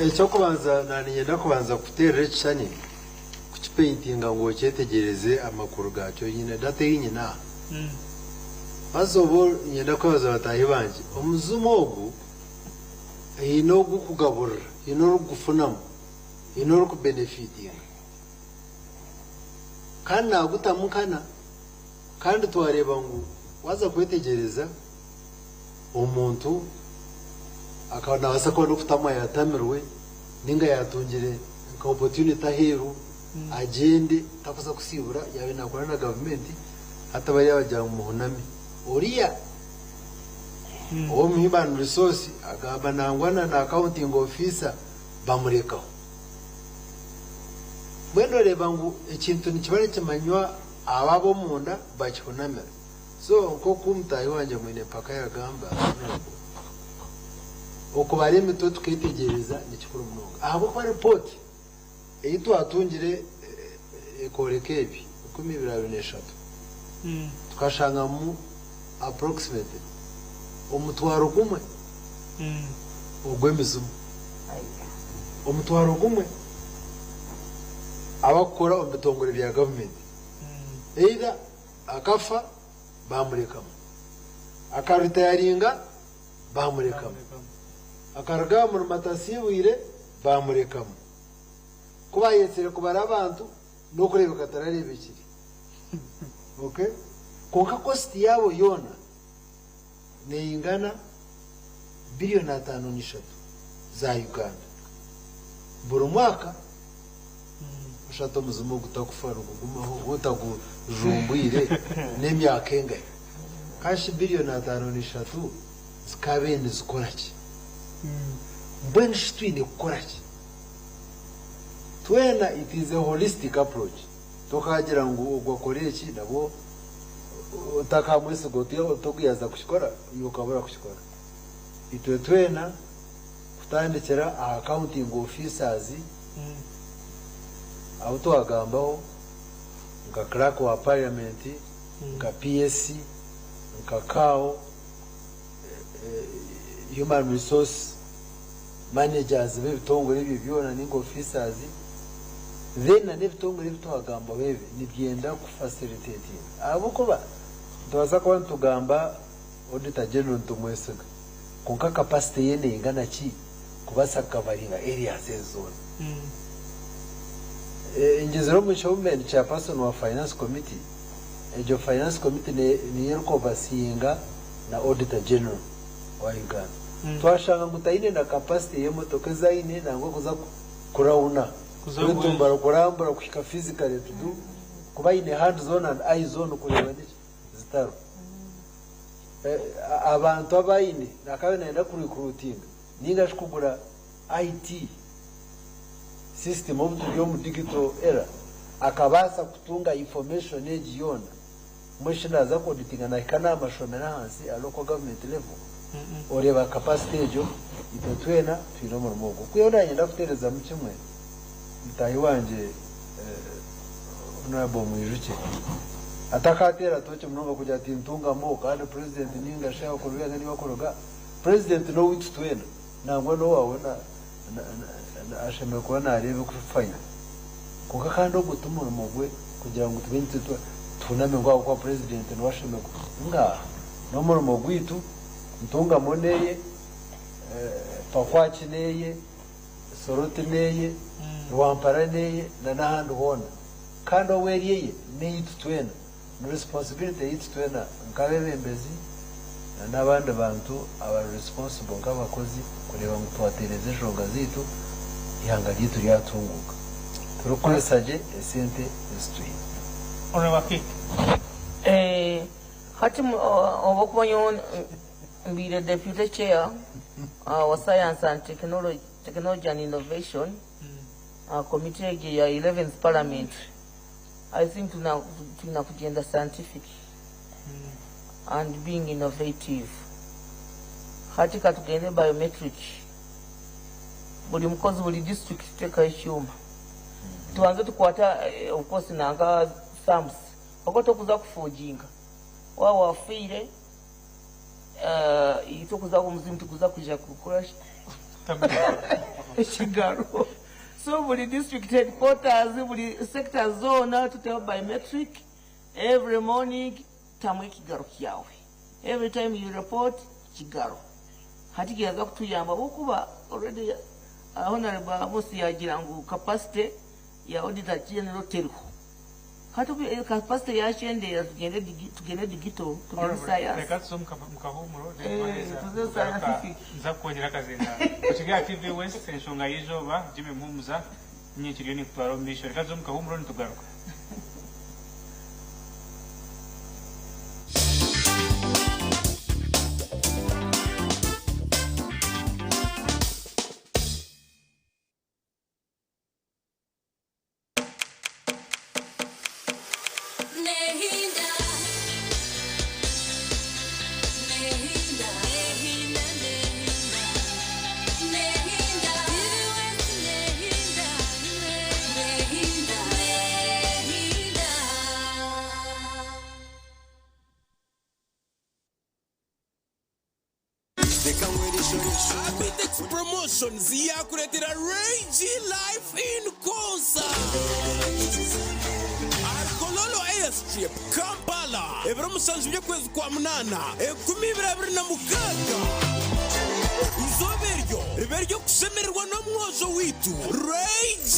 Eky'okubanza naninyenda kubanza kukuteerera ekishushani kukipaintinga ngu okyetegyereze amakuru gaakyo. Nyine data ei nyine aha. Haza obu niinyenda kwebaza bataahi bangye. Omuzimu ogu haine ogurikugaburira, haine orikugufunamu, haine orikubenefitinga. Kandi naagutamu nkana. Kandi twareeba ngu waaza kwetegyereza omuntu akaba naabaasa kuba n'okutamwa yaatamirwe nainga yaatungire nka opportunity aheeru agyende takuza kusiibura yaabaire naakora na gavumenti hati bariya bagira ngu muhuname. Oriya ow'omu human resource agamba nangwa na na accounting officer bamurekaho. Mbwenu oreeba ngu ekintu nikiba nikimanywa abo ab'omunda bakihunamira. So nk'oku mutaahi wangye Mwine Mpaka yagamba, Honourable, okubara emitwe tuketegyereza nikikuru munonga ahabw'okuba report ei twatungire ekooreka ebi, 2023, tukashangamu approximately omutwaro gumwe ogw'emizimu. Omutwaro gumwe abakukora omu bitongore bya gavumenti either akafa baamurekamu, akaritayaringa baamurekamu, akaruga aha murimo atasiibwire baamurekamu. Ku baayetsire kubara abantu n'okureebeka tarareebekire. Okay? Kwonka cost yaabo yoona neingana biliyoni 53 za Uganda buri mwaka. Oshatu omuzimu ogutakufa nigugumaho otagujumbwire n'emyaka engahi? Kashi biliyoni 53 zikaabaire nizikora ki? Mbwenu shi twine kukora ki? Twena it is a holistic approach. Tokaagira ngu ogu akore eki nabwo otakamwesiga oti ogu yaaza kukikora iwe okabura kukikora. Itwe twena kutandikira aha accounting officers abu twagambaho nka clerk wa parliament, nka PSC, nka CAO, human resource managers b'ebitongore ebyo byona ninga officers, then na n'ebitongore ebi twagambaho ebi nibyenda ku facilitatinga ahabw'okuba nitubaasa kuba nitugamba Auditor General nitumwesiga kwonka capacity ye neingana ki kubaasa kukavaringa areas ezi zoona. Ngizire omugisha obu mbaire ndi chairperson wa finance committee, egyo finance committee niyo erikuoverseeinga na Auditor General wa Uganda. Twashanga ngu taine na capacity y'emotoka ezi aine nangwa kuza kurawuna, kwetumbara, kurambura kuhika physically to do, kuba aine hands on and eyes on kureeba niki zitariho. Abantu abu aine akaba nayenda ku recruitinga ninga shi kugura IT system obu turi omu digital era akabaasa kutunga information egi yoona. Mbwenu shi naaza ku auditinga naahika n'aha mashomero ahansi aha local government level? Oreeba capacity egyo, itwe twena twine omurimo ogwo. Kwihaho naanye ndakuteerezamu kimwe, mutaahi wangye Honourable Mwijukye atakaateera tookye munonga kugira ati ntungamu kandi President nainga shi abakuru b'eihanga nibo bakuruga. President n'owaitu twena, nangwa n'owaawe ashemereire kuba naareeba ekufayo. Kwonka kandi ogwo ti murimo gwe kugira ngu tube nitwe tuhuname ngu ahabw'okuba President niwe ashemereire ku. Ngaaha, n'omurimo gwaitu, Ntungamo n'eye, Pakwaki n'eye, Soroti n'eye, Rwampara n'eye na n'ahandi hoona. Kandi obu eri eye, n'eyaitu twena. Ni responsibility yaitu twena nk'abeebembezi na n'abandi bantu abari responsible nk'abakozi kureeba ngu twatereeza enshonga zaitu eihanga ryaitu ryatunguuka turikukoresa gye esente ezi twine. Honourable Kate. Hati obu okuba nyowe mbaire deputy chair wa science and technology, technology and innovation committee egi ya 11th parliament, I think twina kugyenda scientific and being innovative. Hati katugende biometric, buri mukozi, buri district tuteekaho ekyoma, tubanze tukwata of course nanka thumbs, oku tokuza kuforginga waaba wafiire, tokuza omuzimu tiguza kwija kukora ekigaro. So buri district headquarters, buri sector zoona tuteho biometric. Every morning tamu ekigaro kyawe, every time you report kigaro. Hati kiraza kutuyamba ahabw'okuba already Honorable Amos yagira ngu capacity ya auditor general teriho. Hati capacity yakyendeera, tugende tugende digital, tugende science. Reka tuze omu kahuumuro, then Eh, twaheza tuze kugaruka scientific. nza kukwongyera akazindaaro. Okigaha TV West, enshonga y'eizooba, Jimmy Muhumuza, niinye nkiriyo ninkutwara omu maisho. Reka tuze omu kahuumuro nitugaruka. Nehinda, nehinda, nehinda, nehinda, nehinda, nehinda, nehinda. Abitex Promotions yakureetera Ray G Life in Concert ahari Kololo Airstrip, Kampala, ebiro 7 by'okwezi kwa munaana, 2026. Eizooba eryo ribe ery'okushemererwa n'omwojo waitu Ray G.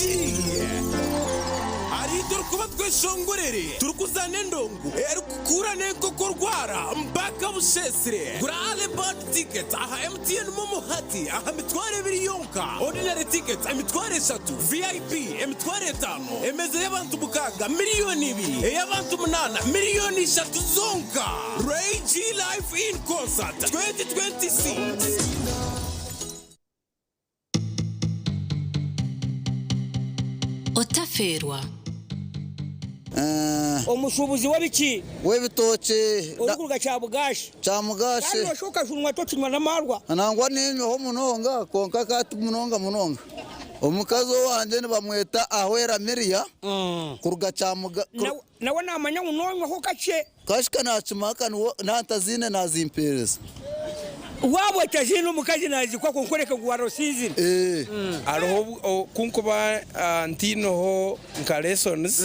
Ahariitwe orikuba tweshongorere turikuzaana endongo erikukuura n'enkoko rwara mpaka busheesire. Gura Early Bird Tickets aha MTN Momo hati aha 20,000 yonka, Ordinary Tickets 30,000, VIP 50,000, emeeza y'abantu 6 2,000,000, ey'abantu 8 3,000,000 zonka. Ray G Live in Concert 2026. Otafeerwa. Omushuubuzi w'ebiki? W'ebitookye. Orikuruga Kyabugashi. Kyamugashi. Kandi noshusha okajunwa tokinywa n'amaarwa. Nangwa niinywaho munonga kwonka ka ti munonga munonga. Omukazi owangye nibamweta Ahwera Miria kuruga Kyamuga. Nawe naamanya ngu noonywaho kakye. Kashika naakimaka naataziine naazimpeereza. Waaba otaziine omukazi naazikuha kwonka oreke ngu warosinzire. Hariho obu ku nkuba ntiineho nka lessons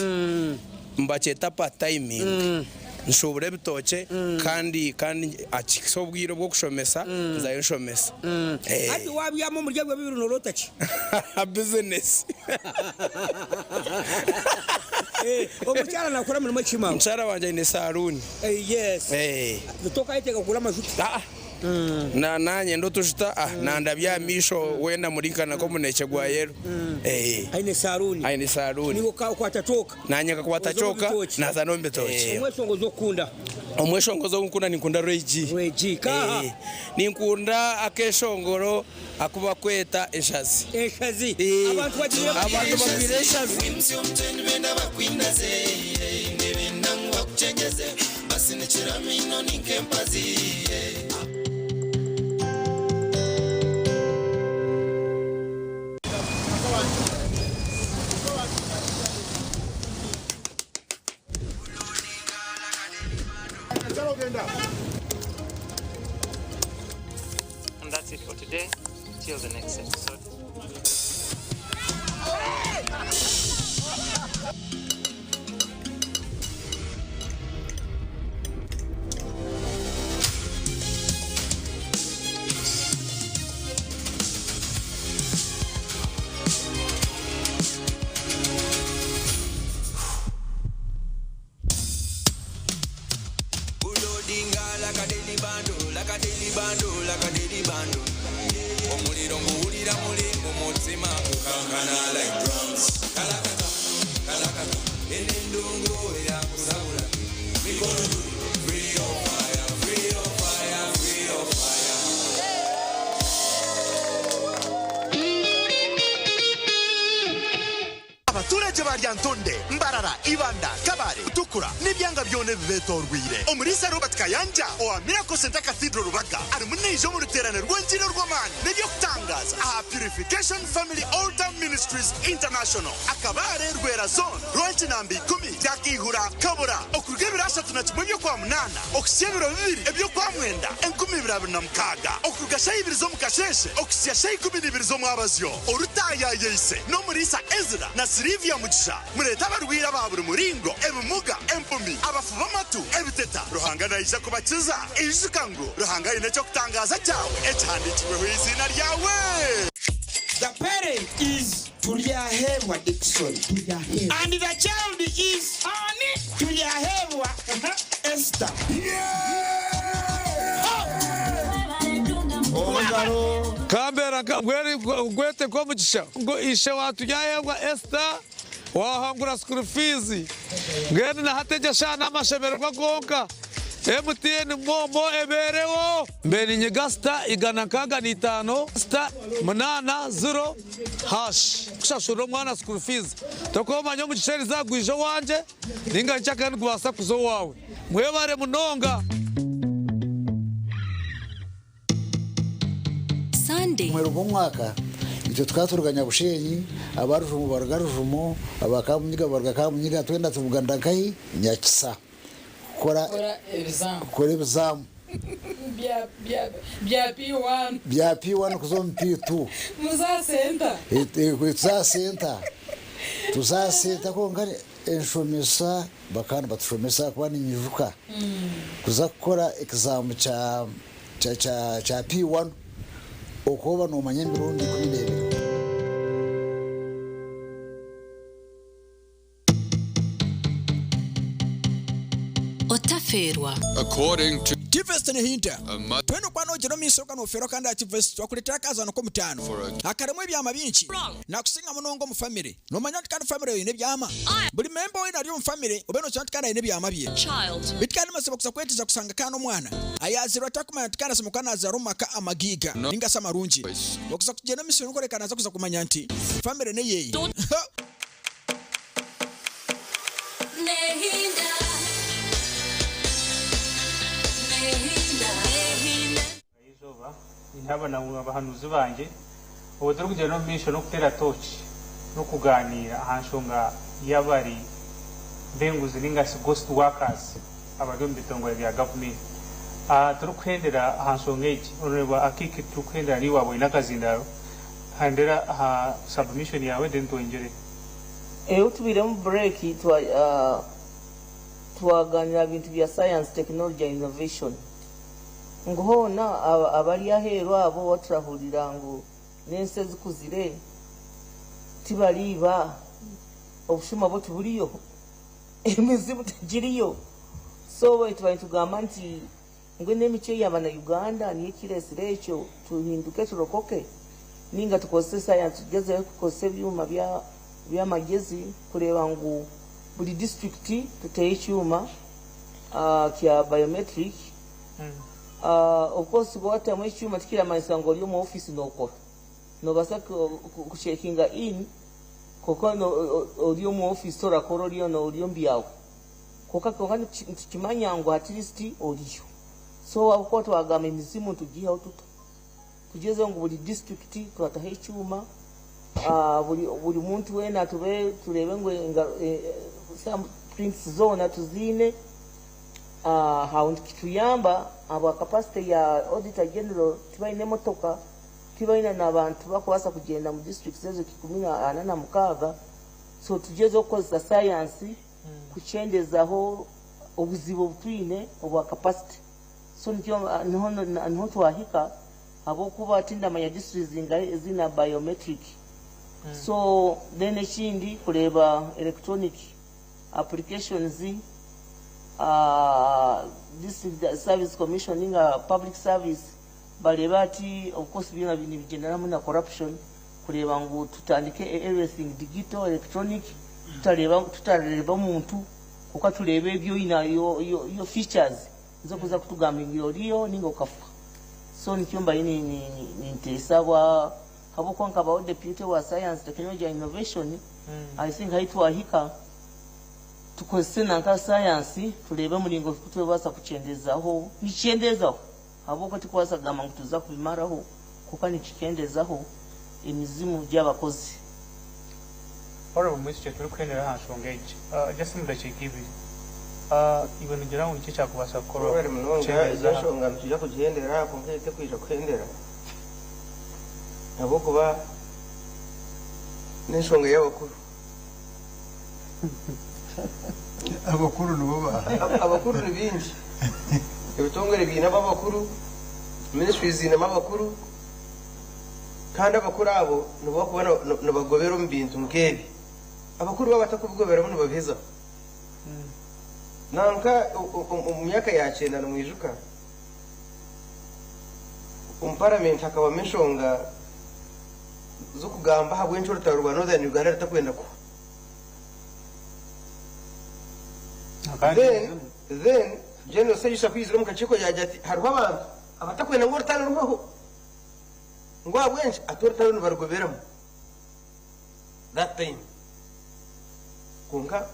nibakyeta part timing nshuubura ebitookye kandi kandi akihitsya obwire obw'okushomesa nzayo nshomesa. Hati waabyama omuri ebyo bibiri nooroota ki? Business. Omukyara naakora mirimo ki maama? Omukyara wangye aine saluuni. Yes. Tokayetenga kugura amajuta? Na nanyenda otujuta ah nandabya aha maisho weena murinkana nk'omunekye gwa yelo. Aine saluuni. Aine saluuni. Niiwe okakwata kyoka. Naanye nkakwata Oza omu kyoka bitookye. naaza n'omu bitookye. Omweshongozi okukunda? Omweshongozi ou nkunda ninkunda Ray G. Ray G. Kaaha? Ninkunda akeshongoro aku bakweta Enshazi. Enshazi. Abantu bagwire Abantu bagwire enshazi. And that's it for today. Till the next episode. Abaturage ba Lyantonde, Mbarara, Ibanda, Kabale, Mutukura n'ebyanga byona ebibeetoorweire. Omuriisa Robert Kayanja owa Miracle Centre Cathedral Rubaga arimu naija omu ruteerane rw'engiri orw'amaani n'eby'okutangaaza aha Purification Family Altar Ministries International, Akabaare, Rwera Zone, Rwankinamba ikumi, Kyakaihura, Kabura, okuruga ebiro 31 eby'Okwamunaana okuhitsya ebiro bibiri eby'Okwamwenda 2026, okuruga shaaha ibiri z'omukasheeshe okuhitsya shaaha 12 z'omwabazyo. Orutaayaayise n'omuriisa Ezra na Sylivia Mugisha. Mureete abarwaire aba buri muringo, ebimuga, empumi, abafu b'amatu, ebiteta. Ruhanga naija kubakiza. Ijuka ngu Ruhanga aine eky'okutangaaza kyawe ekihandiikirweho eiziina ryawe! The parent is Turyaheebwa Dickson and the child is Turyaheebwa Esther. Kambeera nkwete nk'omugisha ngu ishe wa Turyaheebwa Esther Wahangura school fees mbwenu na hati egyo eshaaha n'amashemererwa gonka. MTN MoMo ebeereho. Mbe ninyiga star 165 star 8 ziro hash kushashurira omwana school fees. Tokomanya omugisha eriza gwija owangye ninga nkyakare nigubaasa kuza owaawe. Mwebare munonga. Sunday. Omuheru gw'omwaka itwe tukaba turuga Nyabushenyi, aba Rujumo baruga Rujumo, aba Kamunyiga baruga Kamunyiga, twena tubuganira nkahi? Nyakisa kukora kukora ebizaamu. Bya P1. Bya P1 kuza omu P2. Muze aha senta. Tuze aha senta. Tuze aha senta kwonka enshomesa bakaba nibatushomesa ahakuba ninyijuka kuza kukora ekizaamu kya kya P1 okooba noomanya emirundi 12. Otafeerwa. According to. Tivest Nehinda, Twena okuba nogyenda omu maisho ga nofeerwa kandi aha Tivest twakureetera akazaano k'omutaano akarimu ebyama bingi. Nakusinga munonga omu famire. Nomanya nti kandi famire eine ebyama? Buri memba weena ari omu famire obe nokimanya nti kandi aine ebyama bye. Beitu kandi mazima kuza kwetegyereza kusanga kandi omwana ayazirwe atakumanya nti kandi asemeriire kuba nazarwa omu maka amagaiga ninga shi amarungi. Okuza kugyenda omu misiri nokworeka naza kuza kumanya nti famire neyeye. Eizooba niinye na abahanuuzi bangye obu turikugyenda omu maisho n'okuteera tooki n'okugaaniira aha nshonga y'abari b'enguzi ninga shi ghost workers abari omu bitongore bya gavumenti. Turikuhendera aha nshonga egi, Honourable Akiiki turikuhendera naiwe waaba oine akazindaaro, hendera aha submission yaawe then twongyere. Obu tubairemu break twagaaniira aha bintu bya science, technology and innovation. Ngu hoona abari aheeru abo obu turahurira ngu n'ensi ezikuzire tibariiba, obushuma bwo tiburiyo, emizimu tegiriyo. So tuba nitugamba nti mbwenu emicwe y'abana Uganda niyo ekireetsire ekyo, tuhinduke turokoke ninga tukozese sayansi tugyezeho kukozesa ebyoma by'amagyezi kureeba ngu buri disiturikiti tuteyo ekyoma kya biometric. Of course waatamu ekyoma tikiramanyisa ngu ori omu ofiisi nookora. Noobaasa kucekinga in kwonka ori omu ofiisi torakora ori omu byawe. Kwonka nitukimanya ngu at least oriyo. So ahabw'okuba twagamba emizimu nitugiihaho tuta? Tugyezeho ngu buri disiturikiti twataho ekyoma, buri muntu weena tube tureebe ngu thumb prints zoona tuziine. Aho nikituyamba ahabwa capacity ya Auditor General tibaine emotoka, tibaine n'abantu bakubaasa kugyenda omu disiturikiti ezo 46, so tugyezeho kukozesa sayansi kukyendezaho obuzibu obu twine obwa capacity. So nikyo niho niho twahika ahabw'okuba tindamanya disiturikiti zingahi eziine biometric. So then ekindi kureeba electronic applications, District Service Commission ninga Public Service bareebe ati of course byona nibigyendana hamwe na corruption kureeba ngu tutandike everything digital, electronic tutareeba tutareeba omuntu kwonka tureebe ebi oine your features nizo kuza kutugambira ngu oriyo ninga okafa. So nikyo mbaire ninteesa ahabw'okuba nkabaho deputy wa science, technology and innovation. I think ahi twahika tukozese nanka sayansi tureebe omuringo oku turabaasa kukyendezaho, nikikyendezaho ahabw'okuba tikubaasa kugamba ngu tuza kubimaraho kwonka nikikyendezaho emizimu gy'abakozi. Honourable Mwesigye turikuhendera aha nshonga egi just omu dakiika ibiri iwe nogira ngu niki ekyakubaasa kukorwa Webare munonga egyo kukyendeeza aha? enshonga nitwija kugihendera kwonka eye tekwija kuhendera ahabw'okuba n'enshonga y'abakuru. Abakuru nibo baaha? Abakuru ni baingi. Ebitongore biinemu abakuru, ministries ziinemu abakuru, kandi abakuru abo nibo barikuba nibagobera omu bintu nk'ebi. Abakuru baaba batarikubigoberamu nibabihezaho. Nanka omu myaka ya kyenda nimwijuka, omu paramenti hakabamu enshonga z'okugamba ahabw'enki orutaro rwa Northern Uganda rutakwenda kuhwa. Then, then General Sejusa ku yaizire omu kakiiko yaagira ati hariho abantu abatakwenda ngu orutaro ruhweho. Ngu ahabw'enki? Ati orutaro nibarugoberamu that time. Kwonka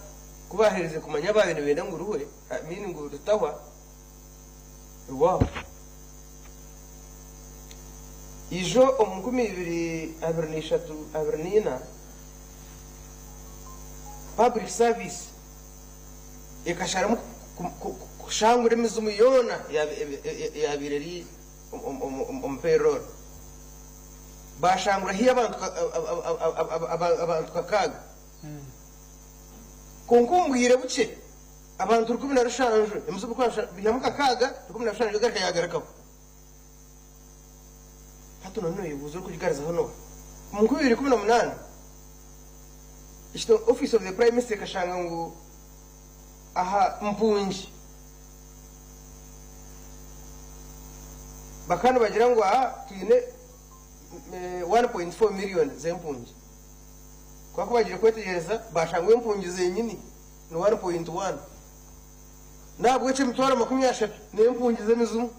ku baaherize kumanya abaabaire nibenda ngu ruhwe, I mean ngu rutahwa, rwahwa. Ijo omu 2023, 24, Public Service ekasharamu kushangura emizimu yoona eyabaire eri omu payroll. Baashangura haihi abantu kakaaga. Kwonka omu bwire bukye, abantu 17, emizimu baihamu kakaaga, 17 egaruka yaagarukaho. Hati noba noyebuuza orikugigarizaho n'oha? Omu 2018, Office of the Prime Minister ekashanga ngu aha mpungi bakaba nibagira ngu aha twine 1.4 million z'empungi. Kwonka ku bagiire kwetegyereza bashanga ngu empungi zenyini ni 1.1. N'ahabw'ekyo emitwaro 30 n'empungi z'emizimu.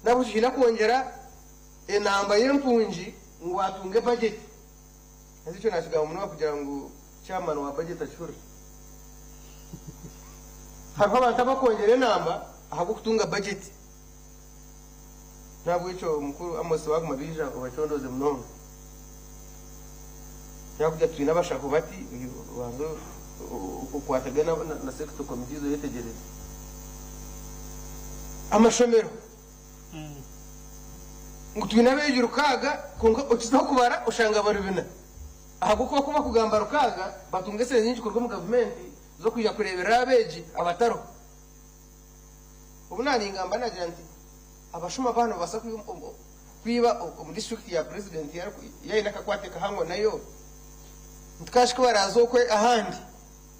N'ahabw'ekyo haine kwongyera enamba y'empungi ngu atunge bajeti. Haza ekyo naakigamba munonga kugira ngu chairman wa bajeti akihurire. Hariho abantu abakwongyera enamba ahabw'okutunga bajeti. N'ahabw'ekyo mukuru Amos waaguma baija obacondooze munonga. Yakugira twine abashaho bati, obanze okwatagane na sector committees oyetegyereze. Amashomero ngu twine abeegi rukaaga kwonka okizaho kubara oshanga bari bina ahabw'okuba ku bakugamba rukaaga batunga esente nyingi kuruga omu gavumenti z'okwija kureeberera abeegi abatariho. Obu naaningamba naagira nti abashuma baaba nibabaasa kwiba omu disiturikiti ya purezidenti yaaba aine akakwate kahango nayo, nti ku baraaze okwe ahandi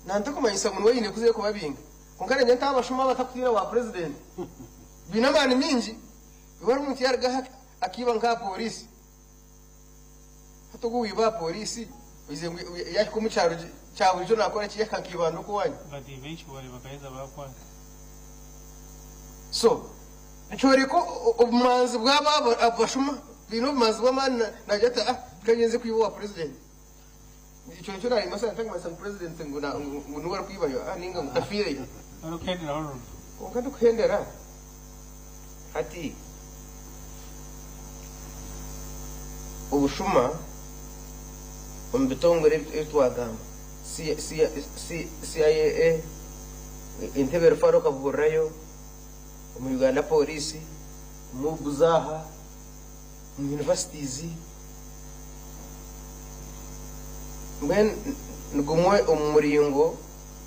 naantakumanyisa ngu niwe aine kuzayo kubabinga. Kwonka naanye nti abashuma abatakutiina wa purezidenti baine amaani maingi, iwe hariho omuntu yaaruga aha akaiba nk'aha pooriisi, hati ogu owiiba aha pooriisi oizire ngu yaahika omu kyaro kya buriijo naakora ki yahika nka Ibanda oku owaanyu? Bati benshi bari bakaheza bakwata. So nikyoreka obumanzi bw'abo abashuma baine obumanzi bw'amaani naagira ati ah kangyenze kwiba owa purezidenti. Ekyo nikyo naayimasa ntakumanyisa ngu purezidenti ngu ngu niwe arikwibayo ah ninga ngu tafiireyo. Orikuhendera Honourable. Kwonka ndikuhendera hati obushuma omu bitongore ebi twagamba CIA, Entebbe Referral okabuhurirayo, omu Uganda Police, omu Buzaha, omu universities, mbwenu ni gumwe omu muringo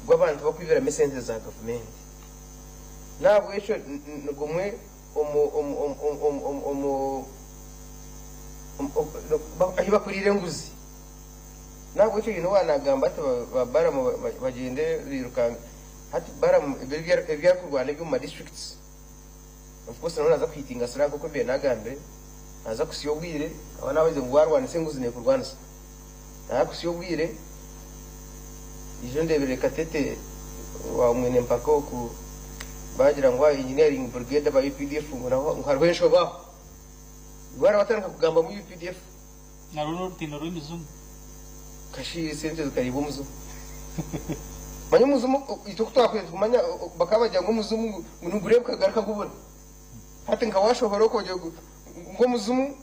gw'abantu bakwibiramu esente za gavumenti. N'ahabw'ekyo ni gumwe omu omu omu omu omu omu ahu bakuriire enguzi. N'ahabw'ekyo haine owaanagamba ati ba Balaam bagyende bairukange. Hati Balaam ebi arikurwana eby'omu ma districts, of course nawe naaza kuhitinga siraha nk'oku mbaire naagambire, naaza kusya obwire, ahabw'okuba naaba agize ngu waarwanisa enguzi neekurwanisa. Naaza kusya obwire, ijo ndeebire Katete owa Mwine Mpaka oku baagira ngu aha engineering brigade aba UPDF ngu naho ngu hariho enshobe aho. Iwe hariho abatandika kugamba ngu UPDF. Narwo n'orutindo rw'emizimu. Kashi esente zikariibwa omuzimu. Manya omuzimu itwe ku twakubaire nitumanya bakaba bagira ngu omuzimu ngu nigureebeka kugaruka gubura. Hati nka waashohora okwo ogira ngu omuzimu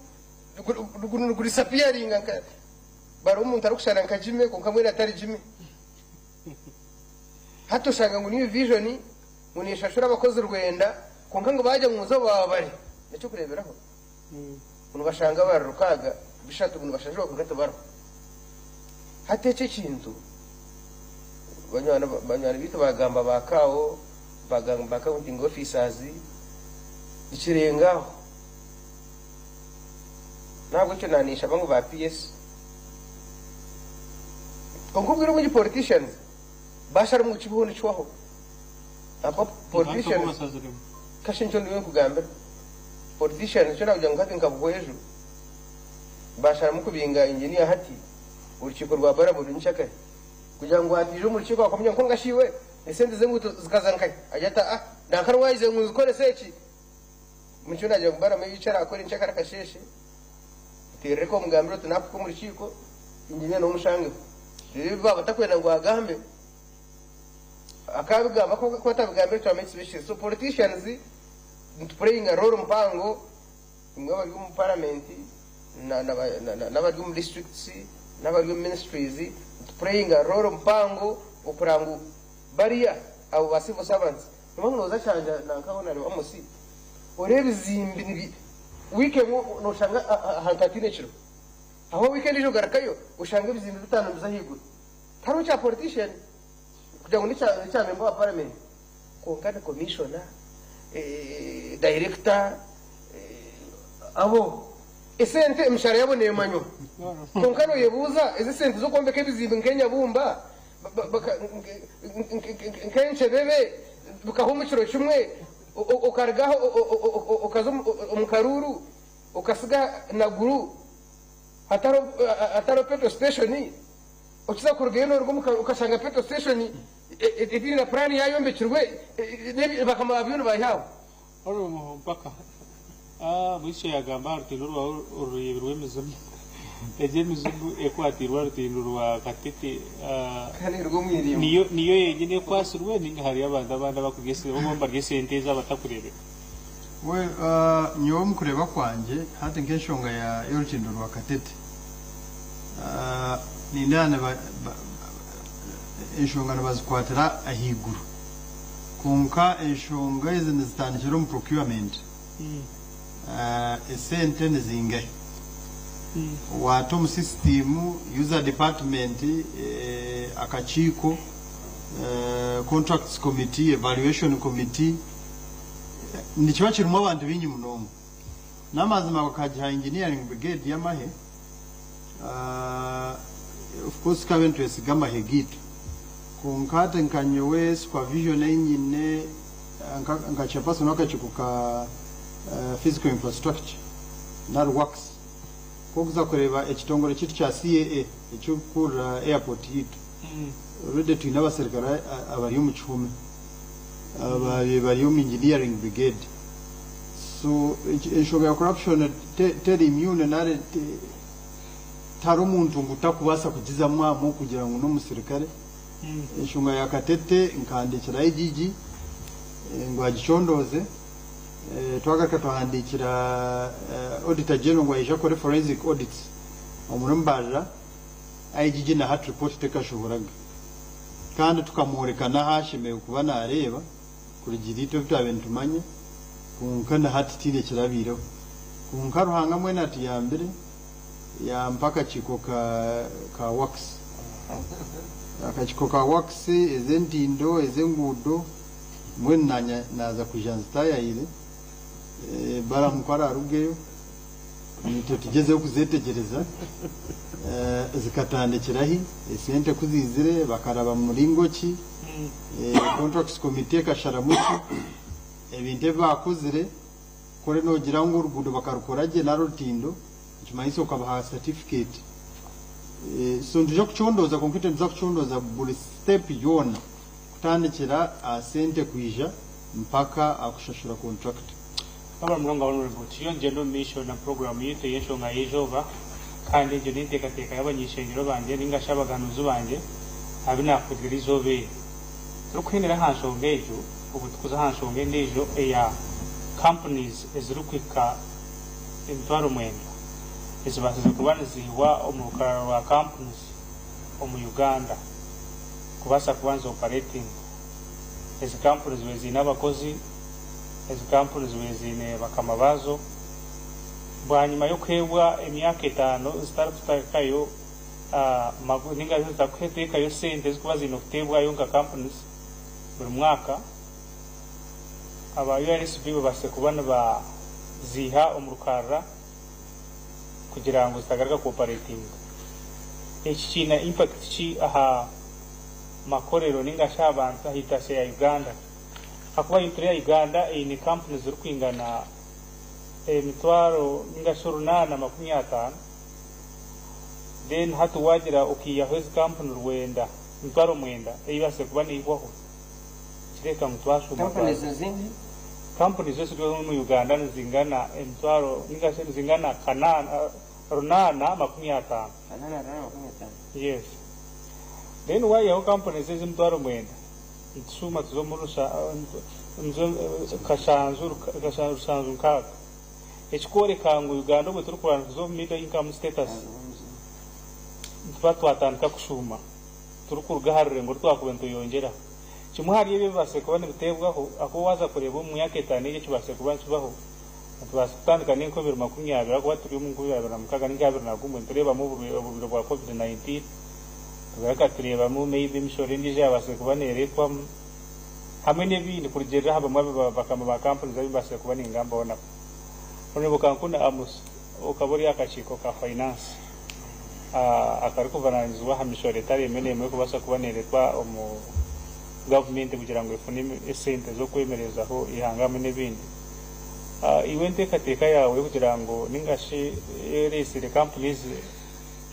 nigurisapiyaringa nka bariho omuntu arikushushana nka Jimmy kwonka mbwenu atari Jimmy. Hati oshanga ngu New Vision ngu neeshashura abakozi rwenda kwonka ngu baagira ngu muze bababare. N'eky'okureeberaho ngu nibashanga bari rukaaga bishatu ngu nibashashurwa kwonka tibariho. Hati ekyo ekintu banywani baitu baagamba ba CAO, baagamba ba accounting officers, nikirenga aho. N'ahabw'ekyo naaninshaba ngu ba PS, kwonka obwire obwingi politicians basharamu ngu kibeho nikihwaho. Ahakuba politicians, kashi nikyo ndiyo nkugambira, politicians nikyo naakugira ngu hati nka Buhweju, Basharamu kubinga engineer hati orukiiko rwa Balaam ruri nkyakare kugira ngu hataija omu rukiiko bakamugira ngu kwonka shi iwe esente z'enguuto zikaza nkahi? Agira ati ah nanka rwayize ngu nzikorese eki? Nikyo nagira ngu Balaam eki arakore nkyakare akasheeshe oteerereke omugambire oti nakuhika omu rukiiko engineer niwe omushangeho reero ebi baaba batakwenda ngu agambe akabigamba ku atabigambire twamanya ekizibu ekiriho. So politicians nitu playinga role mpango. Imwe abari omu paramenti n'abari omu disiturikiti n'abari omu minisiturizi nitupureyinga rooro mpango okureba ngu bariya abo ba civil servants nimwo nooza kyanja nanka Honarebo Amos oreeba ebizimbe nibi wiiki emwe noshanga ahantu hataine ekiro aho wiiki endiijo ogarukayo oshanga ebizimbe bitaano nibiza ahaiguru tihariho kya politician kugira ngu n'ekya memba wa paramenti kwonka ni commissioner, director abo esente emishara yabo nemanywa kwonka noyebuuza ezi esente z'okwombeka ebizimbe nk'enyabumba nk'enkyebebe bikahwa omu kiro kimwe okaruga aho okaza omu karuuru okasiga Naguru hatariho petrol station Okiza kurugayo noruga omuka okashanga petrol station etaine na plan yayombekirwe bakama ba byona bari aho. Honourable Mpaka, Mwisho yagamba aha rutindo rwawe orureebirwe emizimu. Egyo emizimu ekwatiirwe aha rutindo rwa Katete Kandi eruga omu irimbo. niyo niyo yenyine ekwatsirwe ninga hariyo abantu abandi abakurya esente bo nibarya esente ezo abatakureebeka? Well, nyowe omu kureeba kwangye hati nk'enshonga y'orutindo rwa Katete, Nindeeba enshonga nibazikwatira ahaiguru kwonka enshonga ezi nizitandikira omu procurement. Esente nizingahi? Waata omu system, user department, akakiiko, contracts committee, evaluation committee, nikiba kirimu abantu baingi munonga. N'amazima bakagiha engineering brigade y'amahe. Of course tukabaire nitwesiga amahe gaitu kwonka hati nka nyowe supervision ei nyine nka chairperson w'akakiiko ka physical infrastructure nari works ku orikuza kureeba ekitongore kyaitu kya CAA ekirikukurira airport yaitu already twine abaserukare abari omu kihome ababaire bari omu engineering brigade So enshonga ya corruption teri immune nari tihariho omuntu ngu takubaasa kugizamu ahamwe kugira ngu n'omusirikare. Enshonga ya Katete nkahandiikira IGG ngu agicondooze. Twagaruka twahandiikira Auditor General ngu aije akore forensic audits omuri Mbarara. IGG na hati report tekashohoraga. Kandi tukamworeka n'ahu ashemereire kuba nareeba. Kurugiirira itwe ebi twabaire nitumanya, kwonka na hati tihaine ekirabaireho. Kwonka Ruhanga mbwenu atuyambire yampa akakiiko ka ka works. Akakiiko ka works ez'entindo, ez'enguudo, mbwenu naanye naaza kwija nzitaayaayire, Balaam ku araarugeyo naitwe tugyezeho kuzeetegyereza. Zikatandikira hi? Esente ku ziizire bakaraba mu muringo ki? Contracts committee ekasharamu ki? Ebintu ebi baakozire, ku ori noogira ngu oruguudo bakarukora gye nari orutindo, nikimanyisa okabaha certificate. So nitwija kucondooza kwonka itwe nituza kucondooza buri step yoona kutandikira aha sente kwija mpaka aha kushashura contractor. Twaba munonga Honourable, turiyo nitugyenda omu maisho na puroguraamu yaitu ey'enshonga y'eizooba. Kandi egyo n'enteekateeka y'abany'ishengyero bangye nainga shi abaganuzi bangye abu naakugira eizooba eri. Turikuhendera aha nshonga egyo, obwo tukuza aha nshonga endiijo eya companies ezirikuhika 9000 ezibaasize kuba niziihwa omu rukarara rwa companies omu Uganda kubaasa kuba nizi operatinga. Ezi kampuni zibaire ziine abakozi, ezi kampuni zibaire ziine bakama baazo. Bwanyima y'okuheebwa emyaka etaano zitarikutekayo ninga shi zitarikuteekayo sente ezirikuba ziine kuteebwayo nka companies buri mwaka, aba URSB babaasize kuba nibaziiha omu rukarara kugira ngu zitagaruka ku operatinga. Eki kiine impact ki aha makorero ninga shi aha bantu aha itasya ya Uganda? Ahakuba itwe ya Uganda eine kampuni zirikwingana emitwaro ninga shi 850, then hati wagira okaihaho ezi kampuni rwenda, 90,000 ei babaasize kuba neihwaho, nikireebeka ngu twashuuma Companies ezindi? Companies eziri omu Uganda nizingana emitwaro ninga shi nizingana kanaana, 850. 850. Yes. Then waihaho companies ezi 90,000, nitushuuma tuza omu kashanju, rushanju nkaaga. Ekikworeka ngu Uganda obwe turikurwana kuza omu middle income status, nituba twatandika kushuuma turikuruga aha rurengo oru twakubaire nitweyongyeraho. Kimwe ahari ebyo ebibaasire kuba nibiteebwaho, ahakuba waaza kureeba omu myaka etaano egi ekibaasire kuba nikibaho, nitubaasa kutandika n'enkumi ibiri makumi abiri ahakuba turi omu 2026 ninga 21 nitureebamu oburwaire bwa COVID-19, tugaruka tureebamu maybe emishoro endiijo eyabaasire kuba neereetwamu hamwe n'ebindi kurugiirira aha bamwe bakama ba companies abu mbaasire kuba ningambaho nabo. Honourable Kankuna Amos, okaba ori aha kakiiko ka finance akarikuvunaanizibwa aha mishoro etari emwe n'emwe erikubaasa kuba neereetwa omu gavumenti kugira ngu efune esente z'okwemerezaho eihanga hamwe n'ebindi. Iwe enteekateeka yaawe y'okugira ngu ninga shi ereetsire companies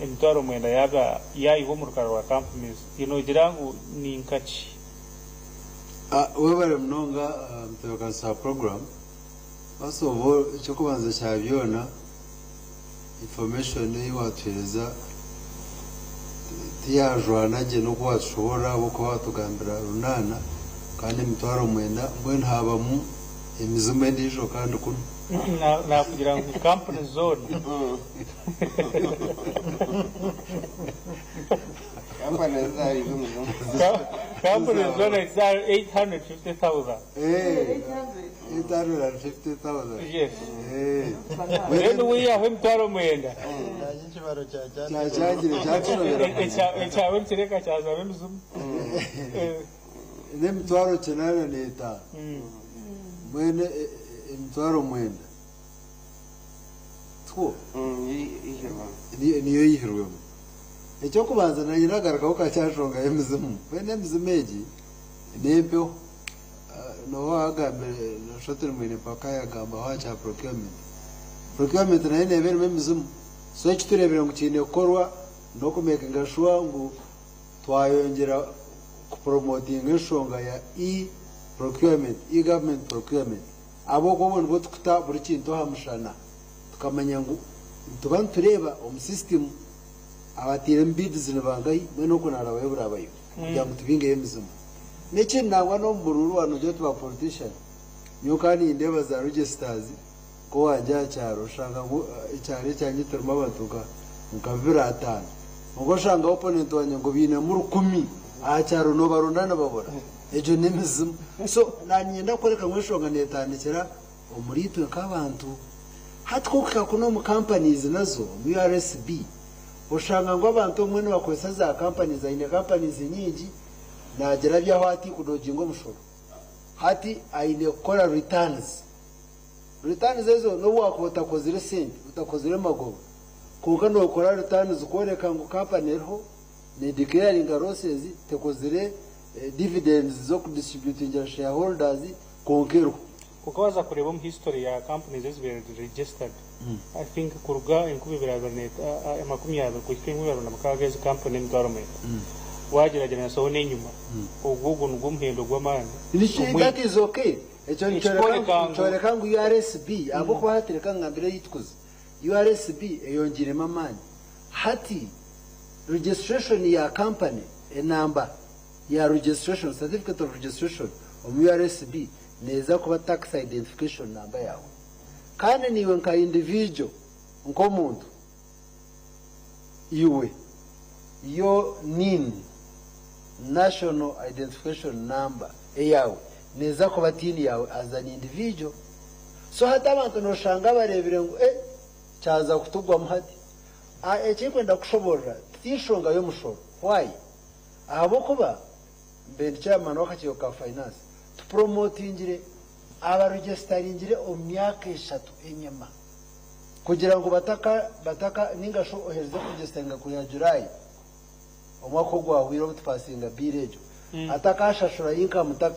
90,000 yaaba yaihwa omu rukarara rwa companies, noogira ngu ni nka ki? Webare munonga mutebeekanisa wa program. First of all, eky'okubanza kya byona, information ei watuheereza tiyajwana gye n'oku watushoboorora ahabw'okuba watugambira runaana kandi 90,000 mbwenu haabamu emizimu endiijo kandi kunu. Naakugira ngu kampuni zoona. Kampani ezariize omuzimu. Kampuni zoona it's 850,000. 850,000. Yes. Then wiihaho 90,000. Ekibaro Kyakyangire kyakinobera. Ekyawe nikireka kyazamu emizimu. N'emitwaro 85 mbwenu 90,000 two niyo yihirwemu. Ekyokubanza nanye nagarukaho kakyashonga y'emizimu. Mbwenu emizimu egi n'empeho. Noba wagambire noshusha mwine mpaka yagambaho aha kya procurement. Procurement nayo neeba erimu emizimu. So ekitureebire ngu kiine kukorwa n'okumakinga sure ngu twayongyera kupromotinga enshonga ya e-procurement, e-government procurement. Ahabw'okuba obwo nibwo tukuta buri kintu aha mushana tukamanya ngu nituba nitureeba omu system abatairemu bids ni bangahi mbwenu okwo narabayo burabayo kugira ngu tubingeyo emizimu. N'ekindi nangwa n'omu buruuru wanu tuba politician, nyowe kandi nindeeba za registers nk'owangye aha kyaro oshanga ngu ekyaro ekyangye turimu abantu nka 25, kwonka oshanga opponent wangye ngu bainemu 1,000 aha kyaro noobaronda nibabura. Egyo n'emizimu. So nanyenda kworeka ngu enshonga neetandikira omuri itwe nk'abantu. Hati kuhika kunu omu companies nazo omu URSB oshanga ngu abantu obumwe nibakozesa za companies, aine companies nyingi naagira byaho hati kudodginga omushoro. Hati aine kukora returns. Returns ezo n'obu wakuba otakozire sente, otakozire magoba, kwonka nookora returns kworeka ngu company eriho nedeclaringa losses, tekozire dividends z'okudistributingira shareholders kwonka eriho. Kwonka waaza kureeba omu history ya companies ezibaire registered, I think kuruga 2020 kuhika 2026 ezi kampuni 90,000 wagyeragyeranisaho n'enyima, ogwo nigwo omuhendo gw'amaani. That is okay. Ekyo nikyoreka ngu URSB, ahabw'okuba hati reka ngambire ei tukuza, URSB eyongiiremu amaani. Hati registration ya company enamba ya registration, certificate of registration omu URSB neeza kuba tax identification number yaawe. Kandi naiwe nka individual, nk'omuntu, iwe yo nin, National Identification Number, eyaawe neeza kuba tin yaawe as an individual. So hati abantu noshanga bareebire ngu eh kyaza kutugwamu hati. A Ekirikwenda kushoborora ti nshonga y'omushoro. Why? Ahabw'okuba mbe ndi chairman w'akakiiko ka finance, tupromotingire abaregisitaringire omu myaka eshatu enyima kugira ngu bataka bataka ninga shi oherize kuregisitaringa kwiha July omwaka ogwahwire obu tupasinga bill egyo atakashashura income tax.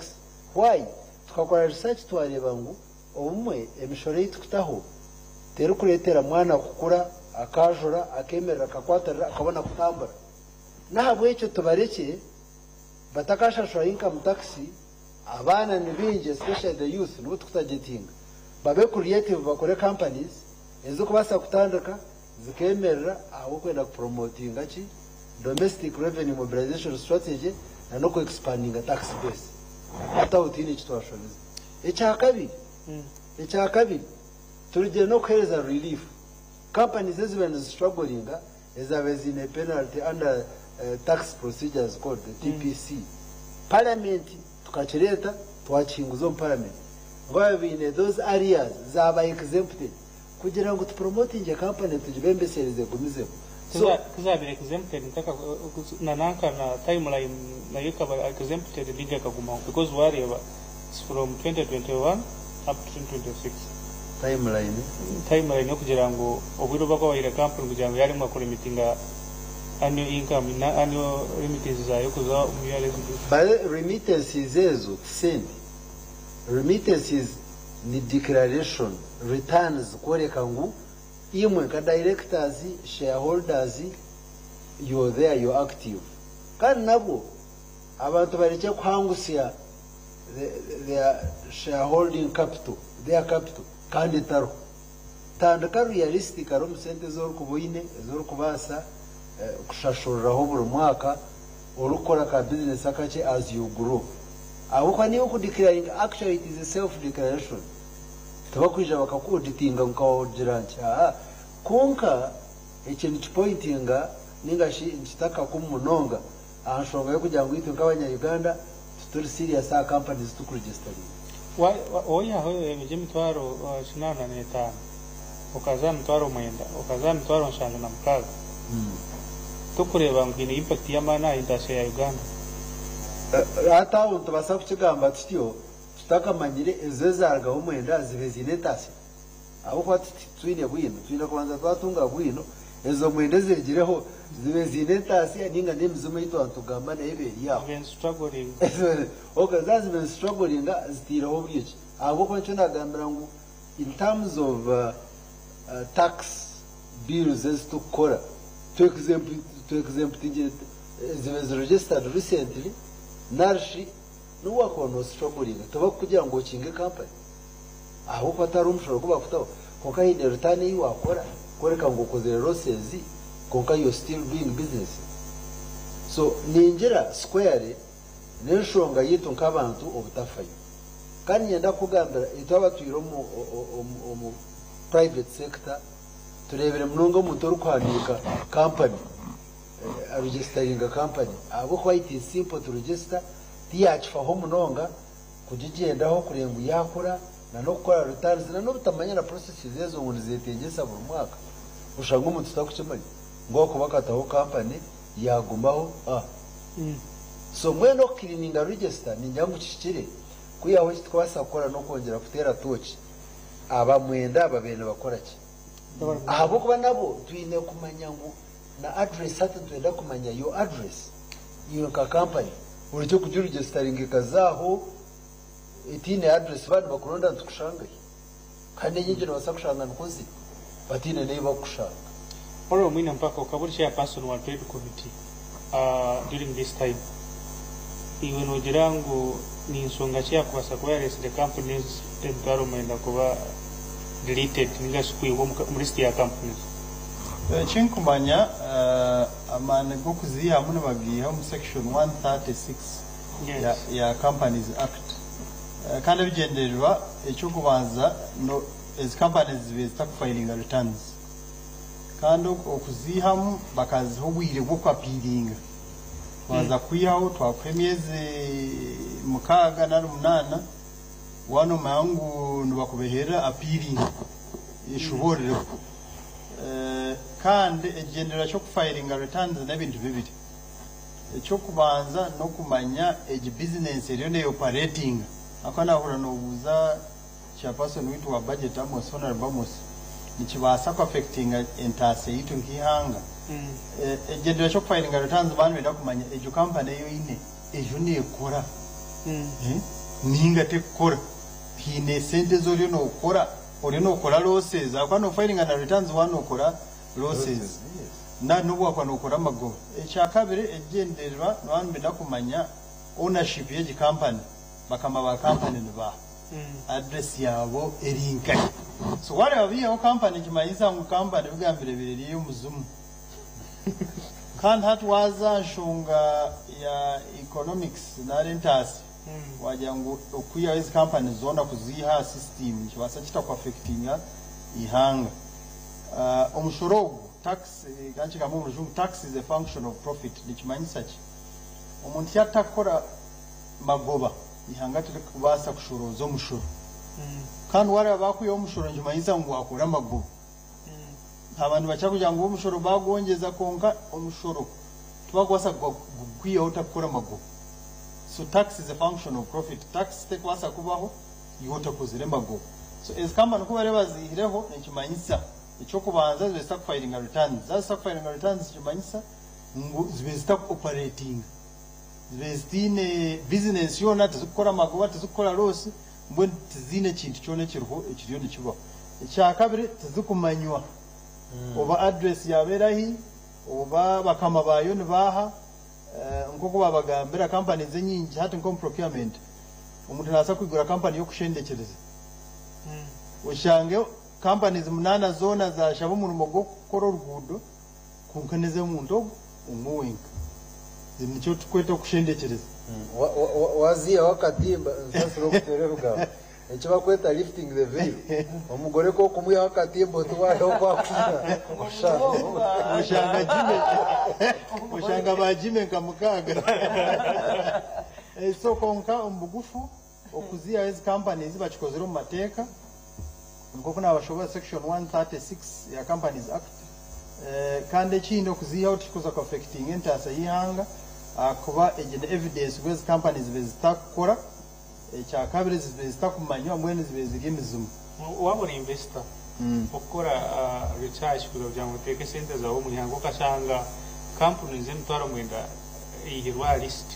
Why? Tukakora research twareeba ngu Obumwe emishoro ei turikutaho terikureetera mwana kukura, akaajura, akeemerera, akakwatirira, akabona kutambura. N'ahabw'ekyo tubarekye batakashashura income tax, abaana ni baingi especially the youth nibo turikutagetinga, babe creative bakore companies ezirikubaasa kutandika zikeemerera ahabw'okwenda kupromotinga ki domestic revenue mobilization strategy na n'oku expandinga tax base. Hati aho tihaine eki twashobize. Ekyakabiri, ekyakabiri turugire n'okuheereza relief companies ezibaire nizistrugglinga ezaabaire ziine penalty under tax procedures code, TPC. Parliament tukakireeta twakihinguza omu parliament ngu ababaire baine those arrears zaaba exempted kugira ngu tupromotingye company tugibembesereze egumizemu. So, Ku zaabaire exempted ntaka na nanka na timeline nayo ekaba exempted ninga ekagumaho because waareeba it's from 2021 up to 2026. Timeline? Timeline y'okugira ngu obwire obu bakuba company kugira ngu yaremwa kuremitinga annual income na annual remittances zayo kuza omu URSB. But remittances ezo ti sente. Remittances ni declaration, returns kworeka ngu imwe nka directors, shareholders, you're there, you're active. Kandi nabwo abantu barekye kuhangusya their shareholding capital, their capital kandi etariho. Tandika realistic omu sente ezi orikuba oine, ezi orikubaasa kushashuriraho buri mwaka orikukora ka business akakye as you grow. Ahabw'okuba niiwe okudeclaringa, actually it is a self declaration. Tibakwija bakakuauditinga ngu nkawagira nti aa. Kwonka eki nikipointinga ninga shi nikita akakumu munonga aha nshonga y'okugira ngu itwe nk'abanya-Uganda tituri serious aha companies ezi turikuregisitaringa. Oihaho egyo 85,000 okaza aha 90,000 okaza aha 76,000, tokureeba ngu haine impact y'amaani aha industry ya Uganda? Hati aho nitubaasa kukigamba tutyo tutakamanyire ezo ezarugaho mwenda zibe ziine entaasya ahabw'okuba titwine bwino. Twine kubanza twatunga bwino ezo mwenda ezirigireho zibe ziine entaasya ninga n'emizimu ei twaba nitugamba nayo ebe eri aho. Zibe nizistruggling. Okay, zaaba zibe nizistrugglinga zitaireho buryo ki? Ahabw'okuba nikyo nagambira ngu in terms of tax bills ezi turikukora twexemptingire zibe ziregistered recently narishi n'obu wakuba nostrugglinga tibakukugira ngu okinge company ahabw'okuba tihariho omushoro ogu bakutaho kwonka haine return ei wakora kworeka ngu okozire losses kwonka you still doing business. So ningira squarely n'enshonga yaitu nk'abantu obutafayo. Kandi niinyenda kukugambira itwe abatwire omu omu private sector tureebire munonga omuntu orikuhandiika company aregisitaringa company ahabw'okuba it is simple to register tiyakifaho munonga kugigyendaho kureeba ngu yaakura na n'okukora returns na n'obutamanya na processes ezo ngu nizetengyesa buri mwaka oshanga omuntu tutarikukimanya ngu ahakuba akataho company yaagumaho ah. So mbwenu okukirininga register ningira ngu kihikire kwihaho eki turikubaasa kukora n'okwongyera kuteera tooki aba mwenda babaire nibakora ki ahabw'okuba nabo twine kumanya ngu na address hati nitwenda kumanya your address iwe nka company orekye kugiregisitaringa ekazaaho etiine address baaba nibakuronda nitukushangahi kandi enyingi nobaasa kushanga nikwo ziri bataine n'ei bakukushanga. Honorable Mwine Mpaka, okaba ori chairperson wa trade committee during this time. Iwe nogira ngu ni nshonga ki eyakubaasa kuba yareetsire companies 90,000 kuba deleted ninga shi kwihwa omu list ya companies? Ekinkumanya amaani g'okuziihamu nibagiiha omu section 136 ya Companies Act kandi ebigyendererwa eky'okubanza ezi companies zibaire zitakufayiringa returns kandi okuziihamu bakaziha obwire bw'oku-apiiringa. Twaza kwihaho twakuha emyezi 6 nari 8 waaba noomanya ngu nibakubeherera apiiringa eshoboororeho. Kandi ekigyendererwa ky'okufayiringa returns n'ebintu bibiri. Eky'okubanza n'okumanya egi bizinensi eriyo neeyopareetinga. Ahakuba naahurira noobuuza chairperson waitu wa budget Amos, Honourable Amos, nikibaasa kuaffectinga entaasya yaitu nk'eihanga. Ekigyendererwa ky'okufayiringa returns baaba nibenda kumanya egyo kampani ei oine eriyo neekora nainga terikukora. Haine esente ezi oriyo nookora, oriyo nookora losses ahakuba noofayiringa na returns waaba nookora losses nari n'obu waakuba nookora amagoba. Ekyakabiri ekigyendererwa nibaba nibenda kumanya ownership y'egi kampani, bakama ba kampani ni baaha, address yaabo eri nkahi. So waareeba baihaho kampani nikimanyisa ngu kampani bigambire ebaire eri ey'omuzimu. Kandi hati waaza aha nshonga ya economics nari entaasya, waagira ngu okwihaho ezi kampani zoona kuziiha aha system nikibaasa kita kuaffectinga eihanga. Omushoro ogu, tax, ka nkigambe omu rujungu, tax is a function of profit, nikimanyisa ki? Omuntu yaatakora magoba, eihanga tirikubaasa kushorooza omushoro. Kandi waareeba baakwihaho omushoro nikimanyisa ngu waakora amagoba. Abantu nibakira kugira ngu omushoro baagwongyeza kwonka omushoro tibarikubaasa kugwihaho otarikukora magoba. So tax is a function of profit. Tax terikubaasa kubaho iwe otakozire magoba. So ezi kampani ku barikuba baziihireho nikimanyisa eky'okubanza zibaire zitakufayiringa returns. Zaaba zitakufayiringa returns nikimanyisa ngu zibaire zitakuoperatinga. Zibaire zitaine bizinesi yoona, tizikukora magoba, tizikukora loss, mbwenu tiziine kintu kyona ekiriho ekiriyo nikibaho. Ekyakabiri tizikumanywa oba address yaabo erahi, oba bakama baayo nibaaha, nk'oku baabagambira companies enyingi hati nk'omu procurement, omuntu naabaasa kwigura company y'okushendekyereza oshange companies munaana zoona zaashaba omurimo gw'okukora oruguudo kwonka n'ez'omuntu ogwo omwe wenka. Nikyo turikweta okushendekyereza. Waziihaho akatimba, nsaasira okuteera ebigambo, eki barikweta lifting the veil, omugore ku orikumwihaho akatimba oti waareeba oku arikushusha, oshanga. Oshanga Jimmy, oshanga ba Jimmy nka mukaaga. So kwonka omu bugufu okuziihaho ezi companies bakikozire omu mateeka nk'oku naabashoboorora section 136 ya Companies Act. Kandi ekindi okuziihaho tikikuza ku affectinga entaasya y'eihanga ahakuba egi ni evidence ngu ezi company zibaire zitakukora, ekyakabiri zibaire zitakumanywa mbwenu zibaire ziri emizimu. Waaba ori investor okukora research kuza kugira ngu oteeke esente zaawe omu ihanga okashanga kampuni z'emitwaro mwenda eihirwe aha list,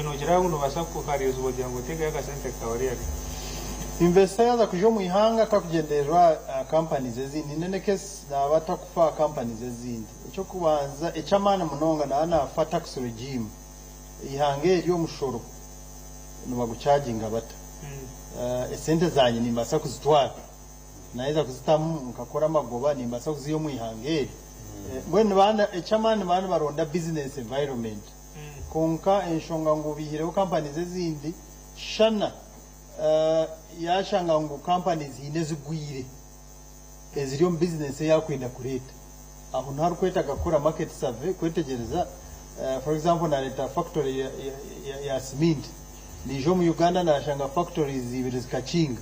noogira ngu noobaasa kuhariirizibwa kugira ngu oteekeyo akasente kaawe really? Investor yaaza kwija omu ihanga atakugyendererwa aha companies ezindi, in any case naaba atakufa aha companies ezindi. Eky'okubanza eky'amaani munonga naaba naafa tax regime, eihanga eryo omushoro nibagucharginga bata? Esente zangye nimbaasa kuzitwara naheza kuzitamu nkakora amagoba nimbaasa kuziiha omu ihanga eri? Mbwenu nibaaba eky'amaani nibaaba nibaronda business environment. Kwonka enshonga ngu baihireho companies ezindi, shana yashanga ngu companies haine ezigwire eziri omu business ei arikwenda kureeta. Aho niho arikwetaaga kukora market survey kwetegyereza, for example nareeta factory ya cement, naija omu Uganda nashanga factories ibiri zikakinga.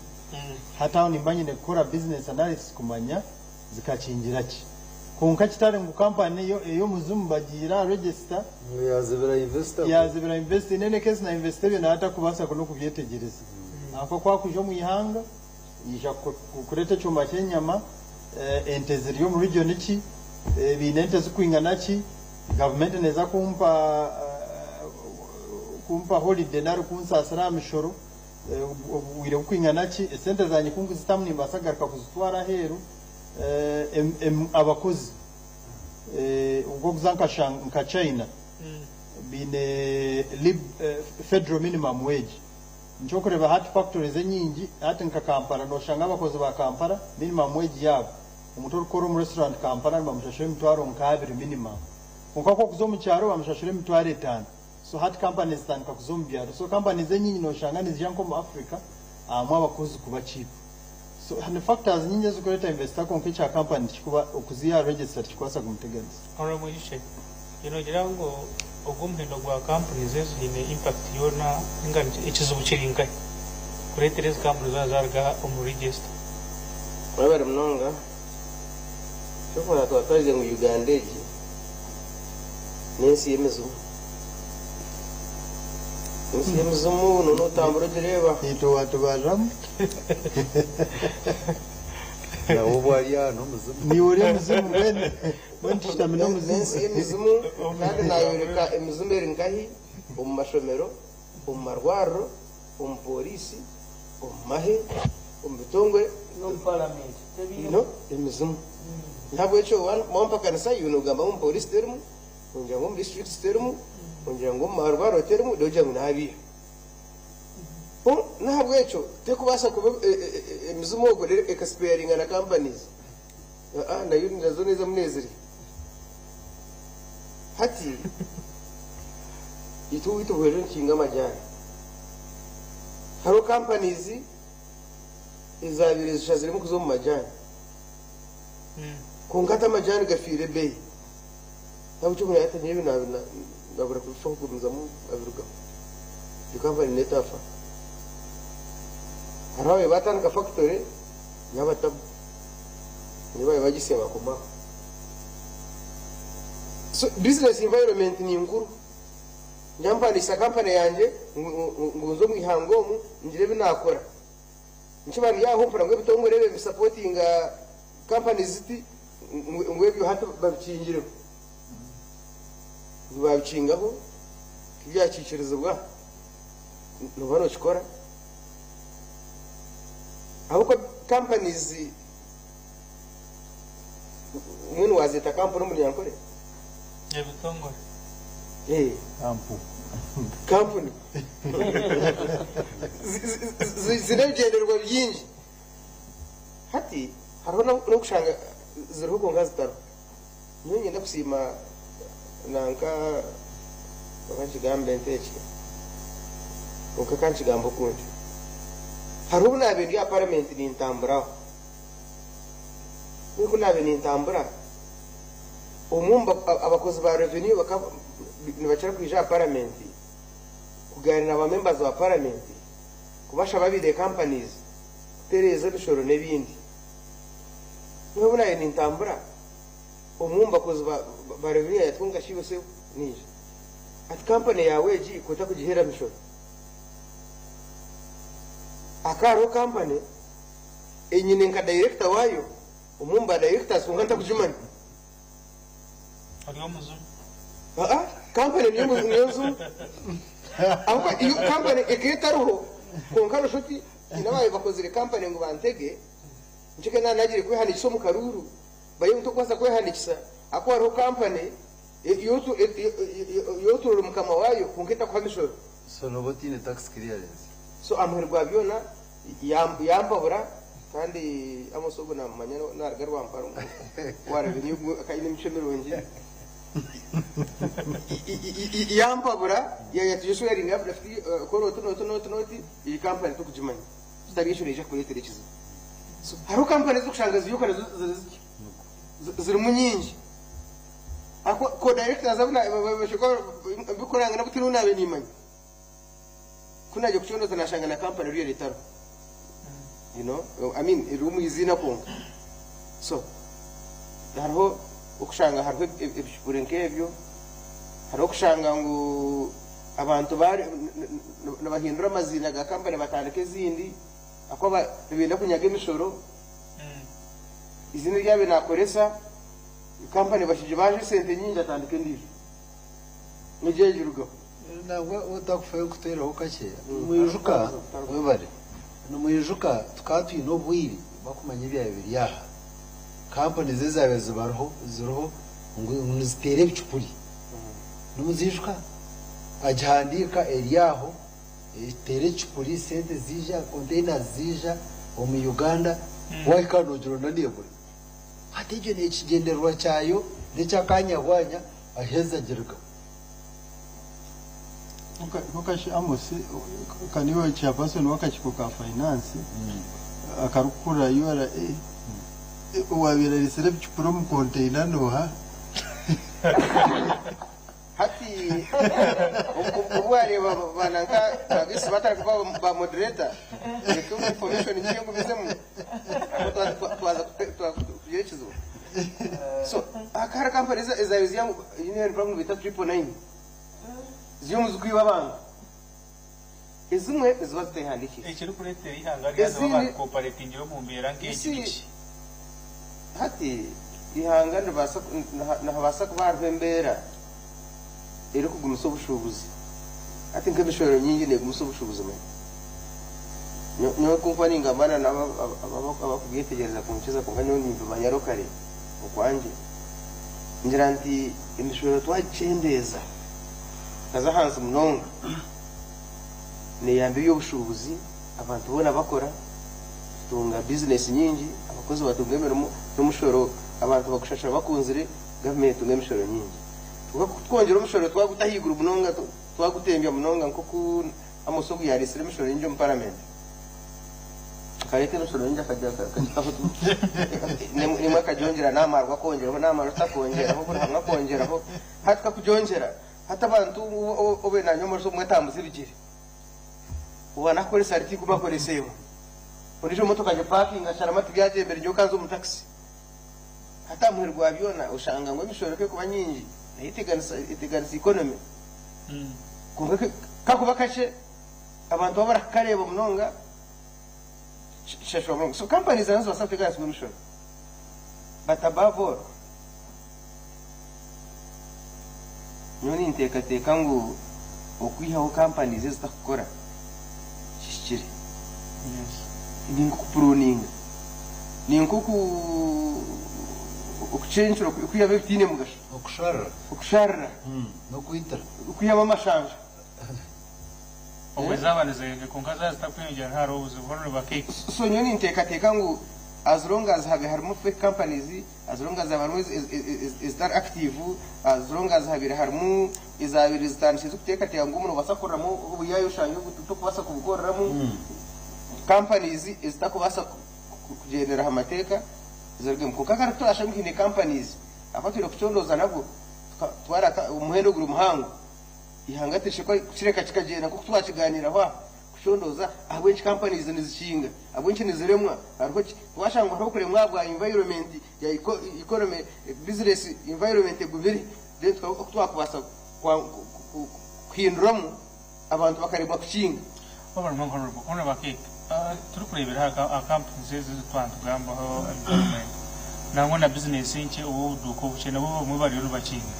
Hati aho nimba nyine kukora business analysis kumanya zikakingira ki. Kwonka kitari ngu company ey'omuzimu bagiire aha register. Ngu yazibira investor. Yazibira investor. In any case na investor ebyo naaba atakubaasa n'okubyetegyereza. Ahakuba ku akwija omu ihanga, yaija kureeta ekyoma ky'enyama, ente ziri omu region ki, baine ente zirikwingana ki, gavumenti neeza kumpa holiday nari kunsaasira aha mishoro obwire burikwingana ki, esente zangye ku nkuzitamu nimbaasa kugaruka kuzitwara aheeru, abakozi nk'okuza nka China baine federal minimum wage. Nikyo orikureeba hati factories enyingi hati nka Kampala noshanga abakozi ba Kampala minimum wage yaabo Omuntu orikukora omu restaurant Kampala nibamushashura emitwaro nk'abiri minimum. Kwonka ku orikuza omu kyaro bamushashura emitwaro etaano. So hati companies zitandika kuza omu byaro. So companies enyingi noshanga nizija nk'omu Africa ahamwe abakozi kuba cheap. So ni factors nyingi ezirikureeta investor kwonka ekya company tikikuba okuza aha register tikikubaasa kumuteganisa. Honourable Mwijukye, iwe nogira ngu ogu omuhendo gwa companies ezi gwine impact yoona ninga ekizibu kiri nkahi kureetera ezi company zoona zaruga omu register? Mwebare munonga. Eky'okubanza twaba twagizire ngu Uganda egi n'ensi y'emizimu. Ensi y'emizimu noona otambura ogireeba. Naitwe waatubariramu. Nawe obu ari aha n'omuzimu. Naiwe ori omuzimu mbwenu mbwenu tushutami n'omuzimu. N'ensi y'emizimu kandi naayoreka emizimu eri nkahi omu mashomero, omu marwariro, omu pooriisi, omu mahe, omu bitongore. N'omu paramenti. You emizimu. Nahabwekyo wampakanisa iwe nogamba ngu omu police terimu, ongira ngu omu district terimu, ongira ngu omu marwariro terimu, then ogira ngu nabiiha. Nahabwekyo terikubaasa kuba emizimu okwo reero ekasipeyaringa na companies. Aa nayo nazo nezamu nezirya. Hati itwe owaitu buhweju nikihinga amajaani. Hariho companies ezaabaire zishaziremu kuza omu majaani. Kwonka hati amajaani gafiire ebeeyi. N'ahabw'ekyo omuntu yaaba atanywa ebi nabura kubifaho kugumizamu abirugaho. Egyo kampani n'etaafa. Hariho ababaire baatandika fakitore yaabatamu. Niyo baabaire bagitsya baakoma aho. So bizinesi environment ni nkuru. Nyampandiikisa kampani yangye ngu nze omu ihanga omu ngire ebi naakora. Nikiba ndi aho mpurira ngu ebitongore ebyo nibisapotinga companies ziti ngu ebyo hati babikingireho. Ngu babikingaho tibyakiikirizibwa nooba nookikora. Ahabw'okuba companies mbwenu waazeeta kampuni omu Runyankore? Ebitongore. Kampuni zine ebigyendererwa bingi. Hati hariho n'okushanga ziriho kwonka zitariho. Nyowe niinyenda kusiima nanka oba nkigambe nta eki kwonka ka nkigambe okundi. Hariho obu naabaire ndi aha paramenti nintamburaho. Mbwenu ku naabaire nintambura, Omwe omu abakozi ba revenue bakaba nibakira kwija aha paramenti kugaaniira na ba members ba paramenti kubashaba baine companies kutereeza emishoro n'ebindi. Nyowe obu naabaire nintambura, omwe omu bakozi ba revenue yaagira ati kwonka shi iwe sebo naija ati company yaawe egi ku otakugiheera mishoro? Hakaba hariho company enyine nka director waayo. Omwe omu ba directors kwonka ntakugimanya. Ori omuzimu. Aa, company niyo niyo nzimu. Ahabw'okuba iyo company ekaba etariho kwonka noshusha oti haine abaabaire bakozire company ngu bantege nikyo naaba nagiire kwehandiikisa omu karuuru bariyo ngu tokubaasa kwehandiikisa ahakuba hariho company yoturora mukama waayo kwonka etakuha mishoro. So nooba otaine tax clearance. So aha muheru gwa byona Yampabura kandi Amos ogwo namumanya naruga Rwampara owa revenue ogwo akaba aine emicwe mirungi. Yampabura yagira ati Joshua ringa affidavit kora oti n'oti n'oti n'oti egi kampani tokugimanya kitari ekyo neija kukureetera ekizibu. So hariho kampani ez'okushanga ziri nazo ziri zityo zirimu nyingi. Ahakuba co-directors abu mbikukoranga nabo tihaine ou naabaire niimanya. Ku naagiire kucondooza naashanga na kampani eriyo etariho. You know, I mean eri omu iziina kwonka. So hariho okushanga hariho ebicupuri nk'ebyo, hariho okushanga ngu abantu nibahindura amaziina ga kampani batandika ezindi ahakuba nibenda kunyaga emishoro. Eiziina eri yaabaire naakoresa, kampani bakigibanja esente nyingi atandika endiijo. Egyo egirugaho. Nangwa otakufayo kuteeraho kakye, nimwijuka, mwebare, nimwijuka tukaba twine obwire bakumanya ebyabaire biri aha, companies ezaabaire zibariho ziriho ngu niziteera ebicupuri, nimuziijuka? Agihandiika eri aho, eteera ekicupuri, sente ziija, containers ziija omu Uganda, waahika aha noogira ngu nanegura. Hati ekyo n'ekigyendererwa kyayo n'eky'akaanya bwanya aheza girugaho. Nkokashi Amos, ka niiwe chairperson w'akakiiko ka finance akarikukurira URA, owaabaire areetsire ebicupuri omu container nooha? Hati obu wareeba ba nanka abisi batari kuba ba moderator reka information ngiyo ngumizemu ahabw'okuba twaza kugira ekizibu. So hakaba hariho kampani ezabaire ziri aho nibagyeta triple nine ziri omu zikwiba abantu. Ezimwe niziba zitehandiikire. Ekirikureetera eihanga ryazaho abantu kuoperatingire omu mbeera nk'egi niki? Hati eihanga nihabaasa kuba hariho embeera erikugumisa obushuubuzi. Hati nk'emishoro mingi neegumisa obushuubuzi manya. Nyowe ku nkuba ningamba n'abo abarikubyetegyereza kunkiza kwonka nyowe nimbimanya locally okwangye. Ngira nti emishoro twagikyendeeza ekaza ahansi munonga. Neeyamba eby'obushuubuzi, abantu boona bakora, tutunga bizinesi nyingi, abakozi batunga emirimo, n'omushoro abantu bagushashura bakunzire, gavumenti etunga emishoro mingi. Kwonka ku twongyera omushoro twaguta ahaiguru munonga, twagutembya munonga nk'oku Amos ogu yaareetsire emishoro mingi omu paramenti, akareeta emishoro mingi akagitaho emwe akagyongyera n'amarwa akongyeraho n'amajuta akongyeraho buri hamwe akongyeraho, hati kakugyongyera Hati abantu obe nanywa amajuta obumwe atambuza ebigyere. Obu anakukoresa riti guma akoresa ewe. Ondijo emotoka agipakinga asharamu ati byagyembere nyowe kanze omu taxi. Hati aha muheru gwa byona oshanga ngu emishoro ku erikuba nyingi nayo eteganisa eteganisa economy. Kwonka kakuba kakye abantu baba barakakareeba munonga kishashurwa munonga. So companies nazo nizibaasa kuteganisibwa emishoro but above all. Nyowe ninteekateeka ngu okwihaho companies ezitakukora kihikire. Ni nk'okupuruninga, ni nk'oku okucencura okwihamu ebitaine mugasho. Okusharira. Okusharira. N'okwitira. Okwihamu amashanja. Obwe zaaba nizeyongyera kwonka zaaba zitakweyongyera tihariho obuzibu. Hon. Cakes. So nyowe ninteekateeka ngu as long as habe harimu fake companies, As long as haba harimu ezitari active, as long as habaire harimu ezabaire zitandikire zirikuteekateeka ngu omu noobaasa kukoreramu obuyaayi oshange tokubaasa kubukoreramu, companies ezitakubaasa kugyendera aha mateeka zirugemu. Kwonka kare kuturashanga ngu haine companies ahakuba twine kucondooza nabwo tukatwara omuhendo guri muhango, eihanga tirishemereire kukireka kikagyenda nk'oku twakigaaniiraho aha. Kucondooza ahabw'enki companies nizikinga, ahabw'enki niziremwa, hariho ki? Twashanga ngu hariho okuremwa ahabwa environment ya economy, business environment egumire, then tukareba oku twakubaasa kuhinduramu abantu bakaremwa kukinga. Wabura munonga Honourable. Honourable Akiiki, turikureebera aha companies ezi ezi twaba nitugambaho environment, nangwa na business nkye oba obuduuka obukye nabo obumwe bariyo nibakinga.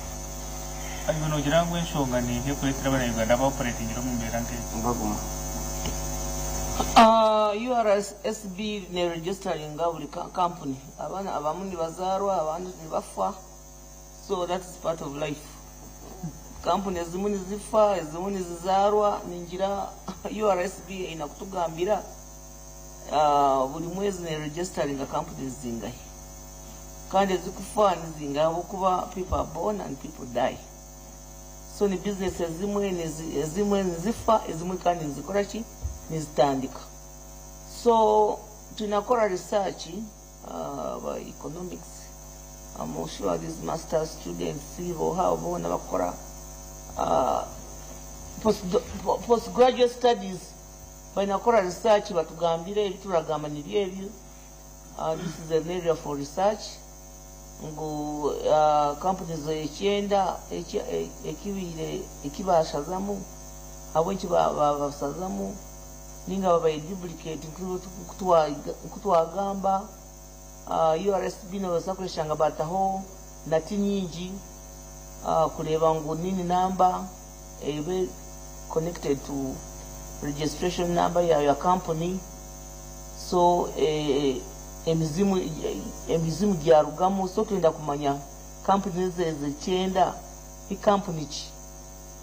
Iwe noogira ngu enshonga n'enki erikureetera Abanya-Uganda aba operatingire omu mbeera nk'egi? Baguma. URSB neregisteringa buri kampuni. Abaana abamu nibazaarwa abandi nibafa so that is part of life. Kampuni ezimwe nizifa ezimwe nizizaarwa ningira URSB eine kutugambira buri mwezi neregisteringa kampuni zingahi. Kandi ezikufa nizingahi ahabw'okuba people are born and people die. So ni business ezimwe ezimwe nizifa ezimwe kandi nizikora ki nizitandika. So twine kukora research aba economics I'm sure these masters students boha abo boona abakukora post graduate studies baine kukora research batugambire ebi turagamba nibyo ebyo. This is an area for research ngu companies ekyenda ekibaire ekibashazamu ahabw'enki babasazamu ninga babaire duplicate nkutwagamba URSB nobaasa kweshanga bataho nati nyingi kureeba ngu NIN number ebe connected to registration number ya company. So emizimu emizimu gyarugamu so twenda kumanya kampuni ezi ezekyenda ni kampuni ki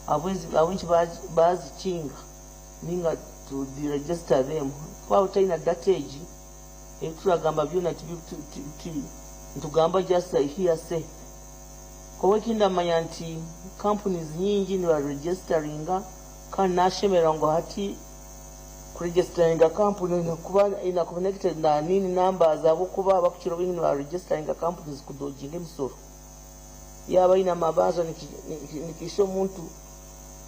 ahabwenki bazikinga ninga to deregister them twaba tutaine data egi ebituragamba byona Nitugamba just a hearsay. Kwonka eki ndamanya nti companies nyingi nibaregisteringa kandi nashemererwa ngu hati kuregisteringa kampuni oine kuba ina connected na NIN numbers ahabw'okuba abakukira obwingi nibaregisteringa companies kudodginga emisoro. Yaaba aine amabanja nikiisha omuntu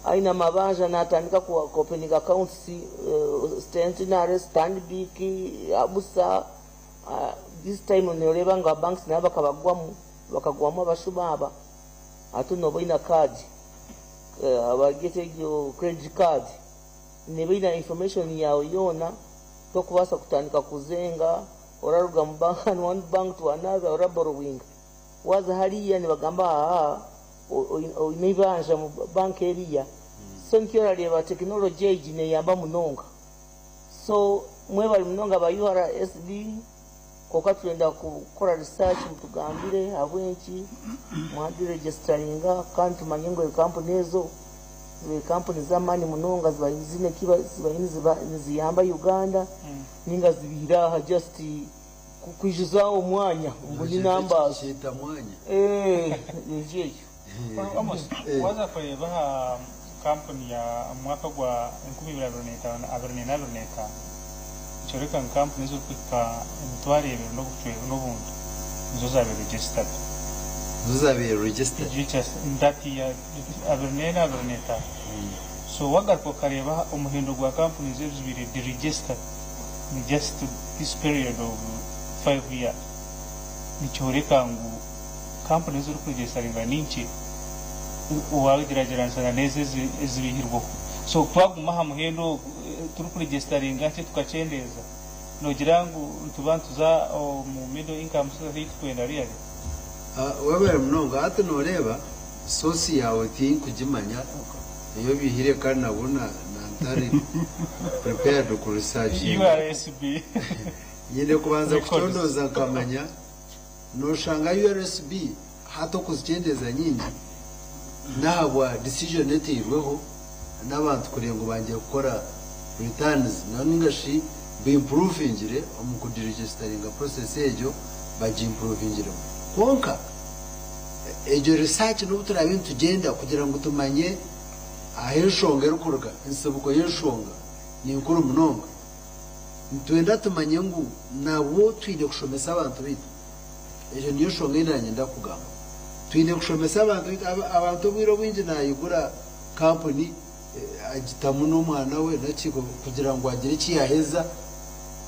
aine amabanja natandika ku openinga accounts Centenary, Stanbic, Absa. This time noreeba ngu banks nabo bakabagwamu bakagwamu abashuma aba. Hati nooba oine card, bagyeta egyo credit card, neeba eine information yaawe yoona, tokubaasa kutandika kuzenga oraruga mu bank one bank to another oraborrowinga. Waaza hariya nibagamba aa oine eibanja mu bank eriya. So nikyo orareeba tekinology egi neeyamba munonga. So mwebare munonga aba URSB, kwonka turenda kukora research mutugambire ahabw'enki mwagiregisteringa kandi tumanye ngu ekampuni ezo ziba kampuni z'amaani munonga, ziba ziine eki ziba niziyamba Uganda ninga zibiire aha just kwijuza omwanya ngu ni numbers. Kyeta mwanya. Nikyo ekyo. Amos, waza kureba aha kampuni ya mwaka gwa 2024 24, nikyoreka ngu kampuni ezirikuhika 200 n'obucwero n'obuntu nizo zabaire registered. Nizo zabaire registered. That year, 24 25. So wagaruka okareba omuhendo gwa kampuni ezibaire deregistered in just this period of 5 years, nikyoreka ngu kampuni ezirikuregisteringa ni nkye wagyeragyeranisa na n'ezo ezibihirweho. So twaguma aha muhendo ogu turikuregisteringa nkye tukakyendeeza, nogira ngu nituba nituza omu middle income society tukwenda really? Webare munonga. Hati noreeba source yawe tinkugimanya eyo bihire, kandi nabwo nantari prepared ku research. URSB. Nyine kubanza Records. kucondoza nkamanya. Noshanga URSB hati okuzikyendeza nyingi nahabwa decision eteirweho n'abantu kureba ngu bangiye kukora returns na ningashi bimprovingire omu kudiregisteringa, process egyo bagimprovingiremu. Kwonka egyo research n'obu turabe nitugenda kugira ngu tumanye aho enshonga erikuruga, ensibuko y'enshonga ni nkuru munonga. Nitwenda tumanye ngu nabwo twine kushomesa abantu baitu. Ekyo niyo nshonga ei nanyenda kugamba. Twine kushomesa abantu baitu. Abantu obwire obwingi nayigura kampuni, agitamu n'omwana we nakiko kugira ngu agire eki yaheza,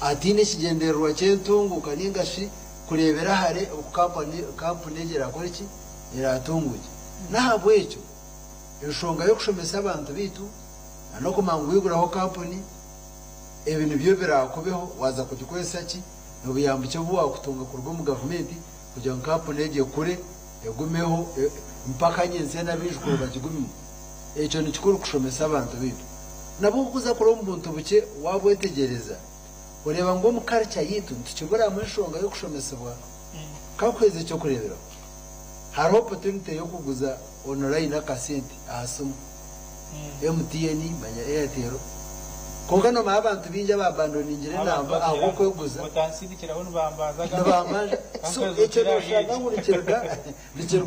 atiine ekigyendererwa ky'entunguka ningashi kureebera hare oku kampuni egi erakora eki eratunguke. N'ahabw'ekyo enshonga y'okushomesa abantu baitu n'okumanya ngu wiguraho kampuni, ebi nibyo birakubeho, waza kugikozesa ki, obuyambi ki obu wakutunga kuruga omu gavumenti kugira ngu kampuni egi ekure, egumeho mpaka nyentsya n'abaijukuru bagigumemu. Ekyo ni kikuru kushomesa abantu baitu. Nabwo okuza kureba omu buntu bukye, wabwetegereza oreeba ngu omu culture yitu nitukiburamu enshonga y'okushomesebwa. Kakuheza ekyokureeberaho, hariho opportunity y'okuguza online akasente aha simu, MTN manya Airtel, konka nomanya abantu bingi ababandoningire enamba ahabw'okweguza. Otansindikiraho nibambanzaga. Nibambanja. So ekyo noshanga ngu nikiruga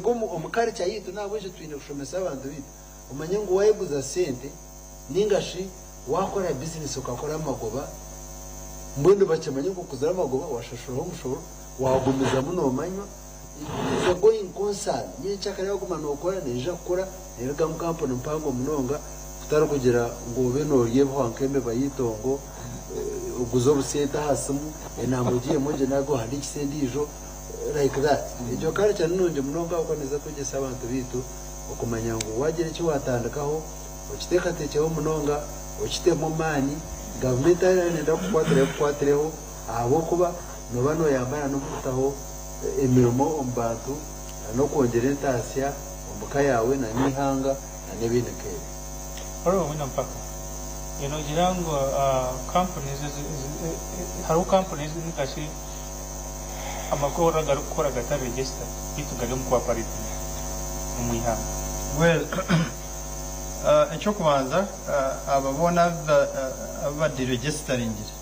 omu culture yitu. Nahabwekyo twine kushomesa abantu bitu, omanye ngu wayeguza sente ningashi wakora bizinesi okakora amagoba, mbwenu bakimanye ngu okuzira amagoba washashuraho omushoro, wagumizamu nomanywa is a going concern. Nyenkyakare waguma nokora, neija kukura nerugamu kampuni mpango munonga, kutari kugira ngu obe norya ebihwa nk'embeba y'itongo, oguze obusente aha simu, enamba ogiyemu ogye nago ohandikise endiijo like that. Ekyo culture ni nungi munonga kuko niza kwegyesa abantu bitu okumanya ngu wagira eki watandikaho, okiteekateekyeho munonga, okitemu amaani, gavumenti ahu nenda kukukwatiraho ekukwatireho, ahabw'okuba noba noyambana n'okutaho emirimo omu bantu n'okwongyera entaasya omu ka yaawe na n'eihanga na n'ebindi nk'ebyo. Waliwo wina mpaka enogira ngu companies hariho companies ningashi amakora garikukora gatari registered bitu gari omu cooperative omu ihanga? Well, ekyokubanza, abo boona abadiregisteringire,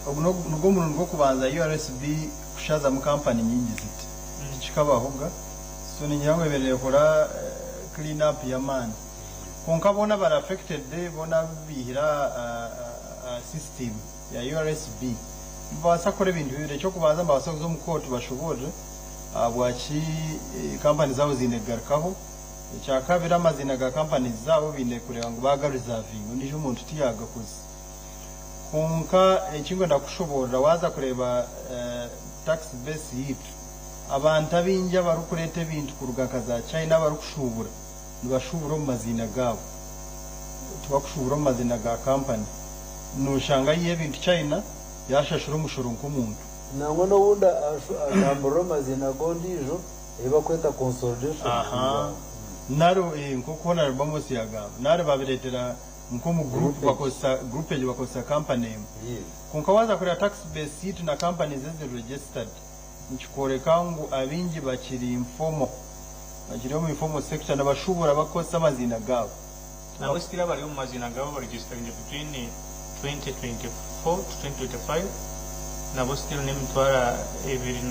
ogu nigwo murundi gw'okubanza URSB kushazamu kampani nyingi ziti. Tikikabahoga. So ningira ngu ebaire nekora clean up y'amaani. Kwonka boona abari affected boona abu baihire aha system ya URSB nibabaasa kukora ebintu bibiri. Eky'okubanza nibabaasa kuza omu kooti bashoboorore ahabwaki kampani zaabo ziine kugarukaho. Ekyakabiri amaziina ga companies zaabo baine kureeba ngu baagareservinga ondiijo omuntu tiyaagakozesa. Kwonka eki ndikwenda kukushoboorora waaza kureeba tax base yaitu, abantu abaingi abarikureeta ebintu kuruga nka za China abarikushuubura, nibashuubura omu maziina gaabo, tibakushuubura omu maziina ga kampani. Nooshanga aiha ebintu China yaashashura omushoro nk'omuntu. Nangwa n'obundi agamburira omu maziina g'ondiijo ei barikweta consolidation. Aha, nari nk'oku Honourable Amos yaagamba, nari babireetera nk'omu group bakozesa group egyo bakozesa company emwe. Kwonka waaza kureeba tax base yaitu na companies eziri registered nikikworeka ngu abaingi bakiri informal, bakiri omu informal sector nibashuubura bakukozesa amaziina gaabo. Nabo still abari omu maziina gaabo baregisteringe between 2024 to 2025 nabo still n'emitwaro ebiri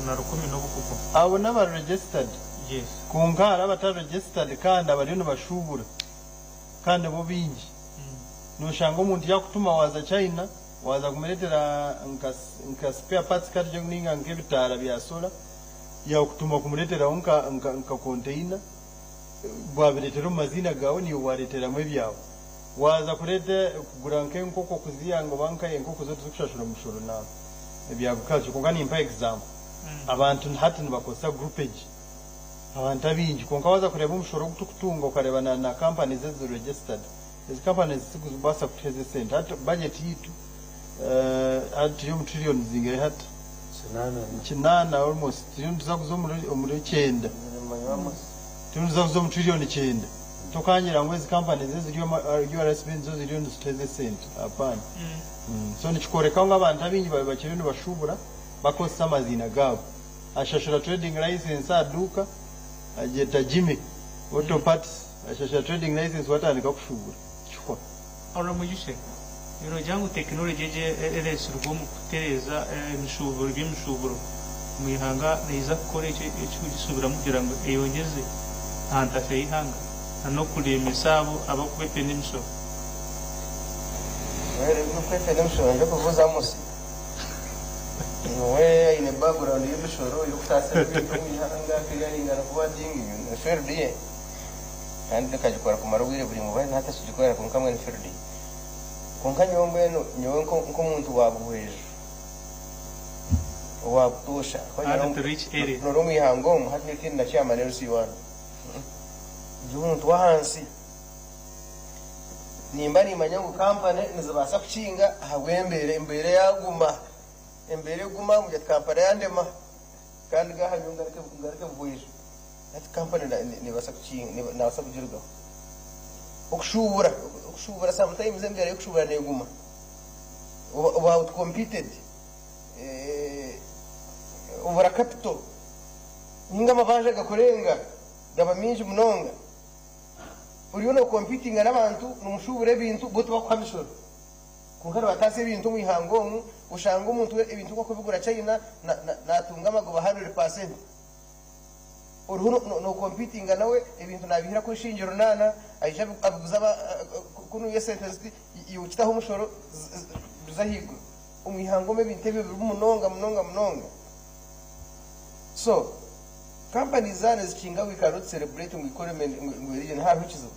na rukumi n'obukuku. Abo n'abari registered. Yes. Kwonka hariho abatari registered kandi abariyo nibashuubura. Kandi bo baingi. Noshanga omuntu yakutuma waza China waza kumuretera nka nka spare parts katugye ninga nk'ebitaara bya solar yakutuma kumureteraho nka nka nka container bwabiretera omu maziina gaawe niiwe wareteramu ebyawe. Waza kureta kugura nk'enkoko kuziyanga oba nka enkoko zo tizikushashura mushoro na ebya agriculture kwonka nimpa example. Abantu hati nibakozesa groupage. Abantu abaingi kwonka waaza kureeba omushoro ogu turikutunga okareeba na na companies eziri registered, ezi companies tizikubaasa kutuheeza esente. Hati budget yaitu hati turi omu trillions zingahi hati? Kinaana almost turiyo nituza kuza omuri omuri kyenda. Turiyo nituza kuza omu trillion kyenda. Tokangira ngu ezi companies eziri omu URSB nizo ziriyo nizituheeza esente, hapaana. So nikikworeka ngu abantu abaingi bakiriyo nibashuubura bakozesa amaziina gaabo. Ashashura trading license aha duuka agyeta Jimmy auto parts ashashura trading license watandika kushuubura kihwa. Oramujushe, Noogira ngu tekinologi egi ereetsirwe omu kutereeza emishuuburo eby'emishuuburo omu ihanga neija kukora eki ekikugisubiramu kugira ngu eyongyeze aha ntaasya y'eihanga na n'okureemesa abo abarikukwepena emishoro? Eby'okwepena emishoro nibyo Amos. Niwe aine background y'emishoro y'okutaasa ebintu omu ihanga clearing and forwarding ni field ye kandi akagikora kumara obwire buraingwa bwena hati akigikora kwonka mbwenu field ye. Kwonka nyowe mbwenu nyowe nk'omuntu wa Buhweju owa butoosha Hard to reach area. nori omu ihanga omu hati nyowe tindi na chairman LC1 ndi omuntu w'ahansi. Nimba nimanya ngu kampani nizibaasa kukinga ahabw'embeera, embeera yaaguma, embeera eguma ngu ati kampani yandema kandi ngaha nyowe ngaruke ngaruke Buhweju hati kampani nebaasa kukinga nabaasa kugirugaho. Okushuubura, okushuubura sometimes embeera y'okushuubura neeguma, oba oba out competed, obura capital ninga amabanja gakurenga gaba mingi munonga. Oriyo nokompitinga n'abantu nimushuubura ebintu bo tibakuha mishoro. Kwonka nibatasya ebintu omu ihanga omu oshanga omuntu we ebintu oku akubigura China natunga amagoba 100%. Oriho nokompitinga nawe ebintu nabihiraku enshingi runaana aija abiguza kunuya esente ziti iwe okitaho omushoro biza ahaiguru. Omu ihanga omu ebintu ebyo birimu munonga munonga munonga. So. Companies zaaba nizikinga we cannot celebrate ngu economy ngu eri gye hariho ekizibu.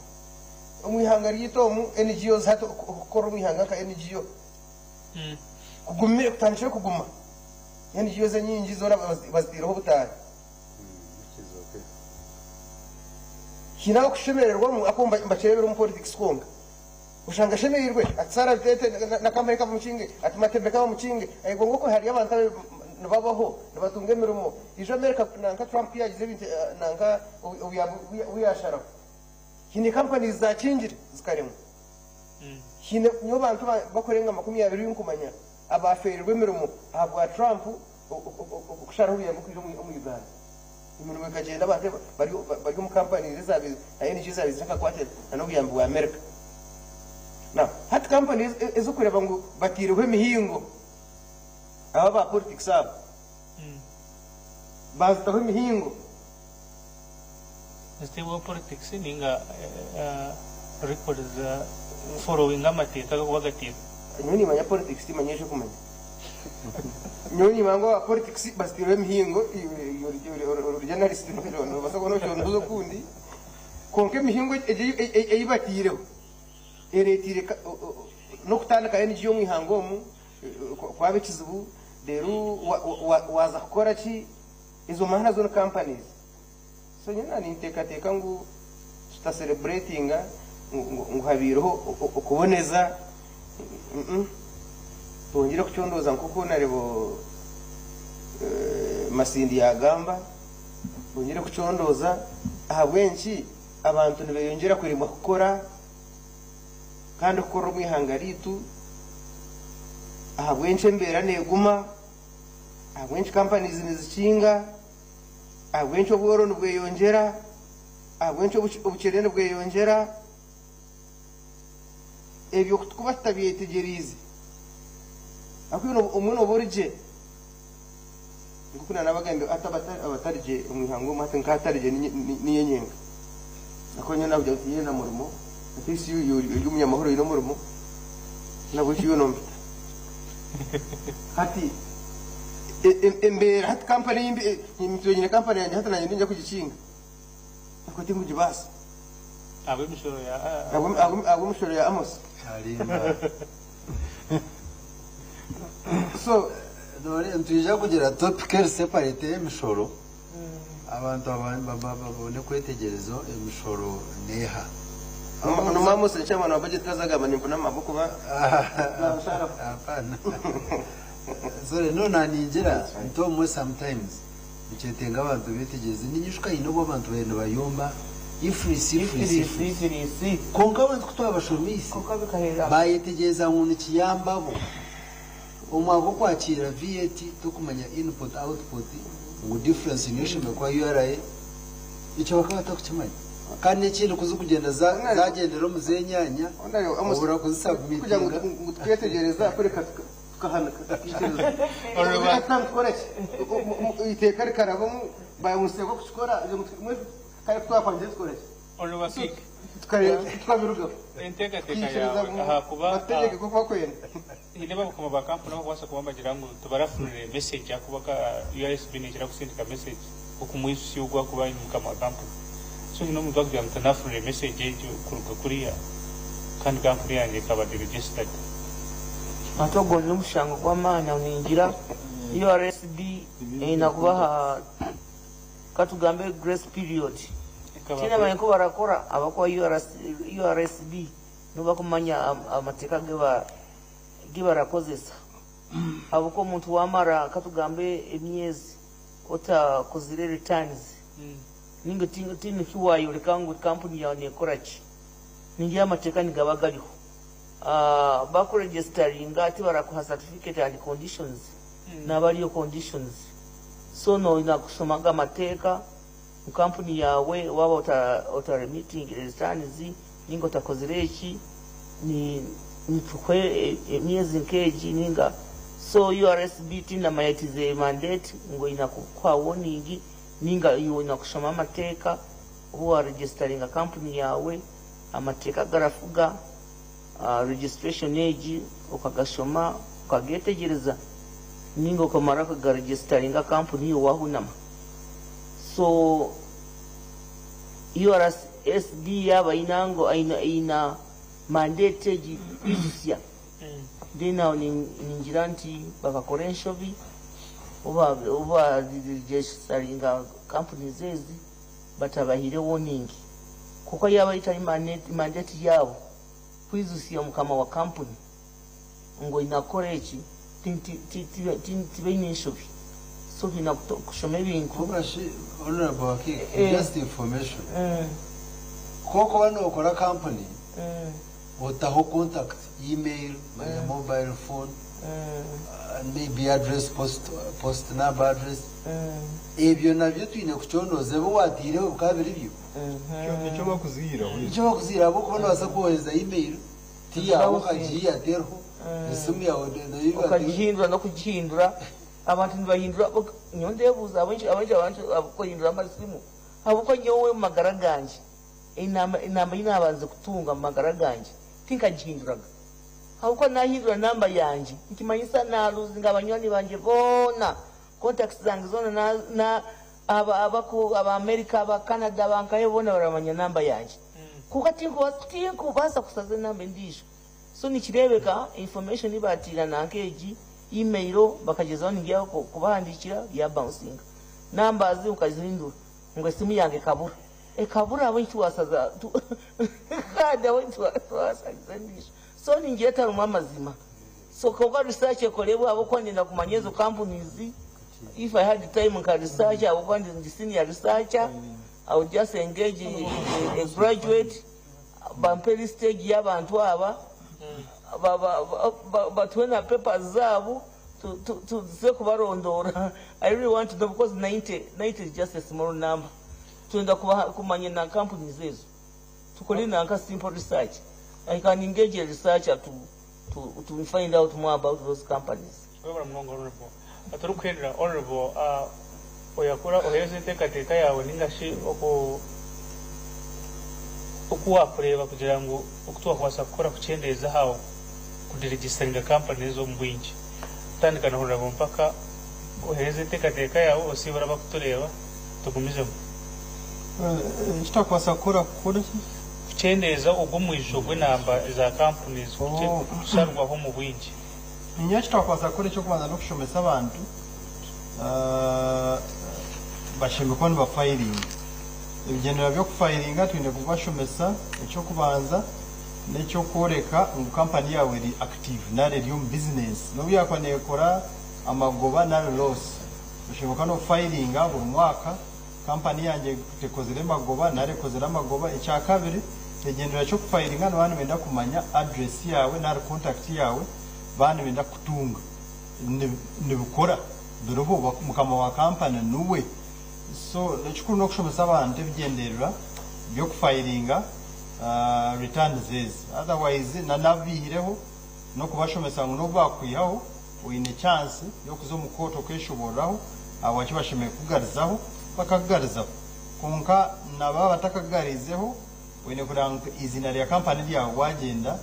Omu ihanga ryaitu omu NGOs hati okukora omu ihanga nka NGO kugumire kutandikire kuguma. NGOs enyingi zoona baziteireho obutaari. Haine abakushemererwamu ahakuba mbakireebera omu politics kwonka. Oshanga ashemereirwe ati Sarah Bitete na Kamahika bamukinge, ati Matebeka bamukinge, ayigo ngu okwe hariyo abantu abe nibabaho nibatunga emirimo. Ijo America nanka Trump kuyagize ebintu nanka obu yasharaho haine companies zakingire zikaremwa. Haine nyowe bantu bakurenga 20 nkumanya abaferirwe emirimo ahabwa Trump okusharaho obuyambi kwija omu Uganda. Emirimo ekagyenda abantu bari omu companies ezabaire na NGO ezabaire ziine akakwate na n'obuyambi bwa America. Now hati company ez'okureeba ngu bateireho emihingo aba aba politics aba. Baazitaho emihingo. Niziteebwaho politics ninga records za followinga amateeka agakuba gateirwe. Nyowe nimanya politics timanya ekyokumanya. Nyowe nimanya ngu aba politics baziteirweho emihingo, ori journalist nobaasa kuba noshondoza okundi. Kwonka emihingo egi ei bateireho ereteire n'okutandika NGO omu ihanga omu kwaba ekizibu reero waaza kukora ki ezo manya nazo ni companies. So nyowe na ninteekateeka ngu tuta celebratinga ngu habaireho okuboneza twongyere kucondooza nk'oku Honarebo Masindi yaagamba, twongyere kucondooza ahabw'enki abantu nibeyongyera kuremwa kukora kandi okukorera omu ihanga ryaitu, ahabw'enki embeera neeguma, ahabw'enki companies nizikinga, ahabw'enki obworo nibweyongyera, ahabw'enki obukyene nibweyongyera. Ebyo ku tukuba tutabyetegyereize, ahabw'okuba obumwe nooba ori gye, nk'oku naanabagambire hati abatari gye omu ihanga omu hati nk'ahatari gye niinye nyenka. Ahakuba nyowe naakugira ngu tiinyine na murimo, at least iwe ori omunyamahoro oine omurimo, n'ahabw'ekyo iwe noompita. Hati embeera hati kampani ei ndi, nyine kampani yangye hati naanye ndiyo niinyija kugikinga ahakuba tinkugibaasa. Ahabw'emishoro ya. Ahabw'emishoro ya Amos. So. Nitwija kugira topic eri separate ey'emishoro abantu babone kwetegyereza emishoro neeha. Nomu Amos ni chairman wa budget kaza agamba nimpuna ahabw'okuba. Hapana. Sorry, no naningira nti obumwe sometimes Nikyetenga abantu betegyereze. Ninyijuka haine obu abantu baabaire nibayomba Ifrisi, Ifrisi, Ifrisi. Kwonka abantu ku twabashomeise, baayetegyereza ngu nikiyamba bo. Omwaka gw'okwakiira VAT tokumanya input output ngu difference niyo eshemereire kuba URA, ekyo bakaba batakukimanya. Kandi n'ekindi ku zikugyenda zagyendera omu z'enyaanya obura Kugira kuzisubmitinga. ngu tuketegyereza kureka tukahanika tukiikiriza. Reka tukore ki? Eiteeka rikarabamu bamuteekwa kukikora kare kutwakwangire tukore ki? Tukabirugaho. Enteekateeka Tukiikiriza yaawe ngu ahakuba batutegeke nk'oku bakwenda. Haine abakama ba kampuni abakubaasa kuba nibagira ngu tibarafunire message ahakuba URSB neekira kusindika message okumwijutsya ogwo akuba ari mukama wa kampuni. So haine omuntu arikugira ngu tinafunire message egyo kuruga kuriya kandi kampuni yangye ekaba deregistered. Hati ogwo n'omushango gw'amaani aho ningira URSB eine kubaha katugambe grace period. Tihaine abaine ku barakora abakuba URSB nibo bakumanya amateeka agu barakozesa ahabw'okuba omuntu wamara katugambe emyezi otakozire returns ninga tihaine eki wayoreka ngu kampuni yaawe nekora ki ningira amateeka nigaba gariho. Bakuregisitaringa tibarakuha certificate and conditions naba ariyo conditions so noine kushoma ago amateeka ngu kampuni yaawe waaba ota remittingire returns ninga otakozire eki nitukuha emyezi nk'egi ninga so URSB tindamanya it is a mandate ngu oine kukuha warning ninga iwe oine kushoma amateeka obu waregisitaringa kampuni yaawe amateeka agarafuga registration egi okagashoma okagetegyereza ninga okamara okagaregisitaringa kampuni iwe wahunama so URSB yaaba eine mandate egi kwijutsya then aho ningira nti bakakora enshobi obu baregisitaringa companies ezi batabahaire warning kwonka yaaba etari mandate yaabo kwijutsya mukama wa kampuni ngu oine kukora eki tibaine enshobi so baine kushoma ebintu. Kwonka shi Honourable Wakiika, just information, ku orikuba nookora kampuni otaho contact, email, manya mobile phone, maybe address, post, post number address, ebyo nabyo twine kucondooza ebi waataireho bikaba biri byo. Nikyo bakuziiraho. Nikyo bakuziira ahabw'okuba noobaasa kwohereza email ti yaawe okagiiha teriho, esimu yaawe nayo Okagihindura n'okugihindura. Abantu nibahindura ok nyowe ndebuuza ahabw'enki ahabw'enki abantu abakuhindura amasimu ahabw'okuba nyowe omu magara gangye enamba enamba ei naabanze kutunga omu magara gangye tinkagihinduraga ahabw'okuba naahindura namba yangye nikimanyisa naaluzinga banywani bangye boona contacts zange zoona na na aba abaku aba America aba Canada aba nkahe boona baramanya namba yangye kwonka tinkubaasa tinkubaasa kusaza enamba endiijo. So nikireebeka information ei baatiira nanka egi email bakagyezaho ningira kubahandiikira ya bouncinga. Numbers okazihindura ngu esimu yange ekabura. Ekabura ahabw'enki tiwasaza card ahabw'enki tiwasaza endiijo. So ningira etarimu amazima. So kwonka research ekorebwe ahabw'okuba niinyenda kumanya ezo companies if I had time nka research ahabw'okuba ndi senior researcher I would just engage a graduate bampe list egi y'abantu aba batuhe na papers zaabo tuze kubarondoora. I really want to know because 90, 90 is just a small number. Twenda kumanya na companies ezo. Tukore nanka simple research. I can engage a researcher to find out more about those companies. Webale munonga Honourable. Turikuhendera Honourable, oyakura ohereze enteekateeka yaawe ninga shi oku oku waakureeba kugira ngu oku twakubaasa kukora kukyendeeza aha kudiregisitaringa kampani ezo omu bwingi. Kutandika na Honourable Mpaka, ohereze enteekateeka yaawe osiibure abakutureeba tugumizemu. Eki twakubaasa kukora kukora ki? Kukyendeeza ogwo omwijo gw'enamba za kampuni kusharwaho omu bwingi. Ninyowe eki twakubaasa kukora eky'okubanza n'okushomesa abantu bashemereire kuba nibafayiringa. Ebigyendererwa by'okufayiringa twine kubashomesa eky'okubanza n'eky'okworeka ngu kampani yaawe eri active nari eri omu bizinesi n'obu yaakuba neekora amagoba nari loss. Oshemereire kuba noofayiringa buri mwaka kampani yangye tekozire magoba nari ekozire amagoba. Ekyakabiri, ekigyendererwa ky'okufayiringa nibaba nibenda kumanya address yaawe nari contact yaawe baaba nibenda kukutunga. Nibikora, biriho, mukama wa kampani niwe. So ekikuru n'okushomesa abantu ebigyendererwa by'okufayiringa returns ezi. Otherwise na n'abaihireho n'okubashomesa ngu n'obu baakukwihaho oine chance y'okuza omu kooti okeshoboororaho ahabwaki bashemereire kukugarizaho, bakakugarizaho. Kwonka na baaba batakakugariizeho oine kureeba ngu eiziina rya kampani ryawe wagyenda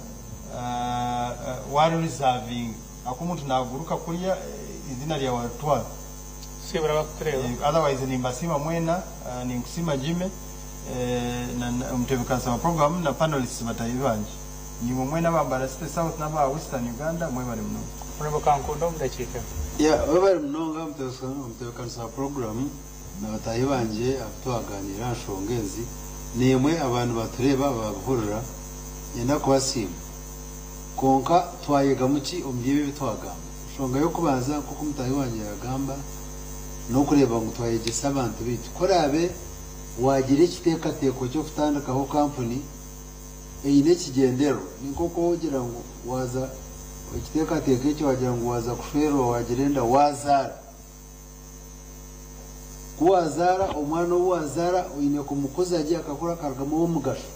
waaririzaavinga ahakuba omuntu naaguruka kuriya eiziina ryawe aritwara. Siibura abakutureeba. Otherwise nimbasiima mwena, ninkusiima Jimmy na omutebeekanisa wa puroguraamu na panelists bataahi bangye. Naimwe mwena aba Mbara City South n'aba Western Uganda mwebare munonga. Honourable Kankunda omu dakiika emwe. Yeah, webare munonga omutebeekanisa wa puroguraamu na bataahi bangye abu twaganiira aha nshonga ezi. Naimwe aba nibatureeba baabihurira, niinyenda kubasiima. Kwonka twayegamu ki omu by'ebi ebi twagamba? Enshonga y'okubanza nk'oku mutaahi wangye yaagamba, n'okureeba ngu twayegyesa abantu baitu. Ku oraabe waagira ekiteekateeko ky'okutandikaho kampuni eine ekigyendererwa, ni nk'oku ogira ngu waaza, ekiteekateeko ekyo waagira ngu waaza kushwerwa waagira enda waazaara. Ku waazaara, omwana ou waazaara oine kumukuza gye akakura akarugamu ow'omugasho.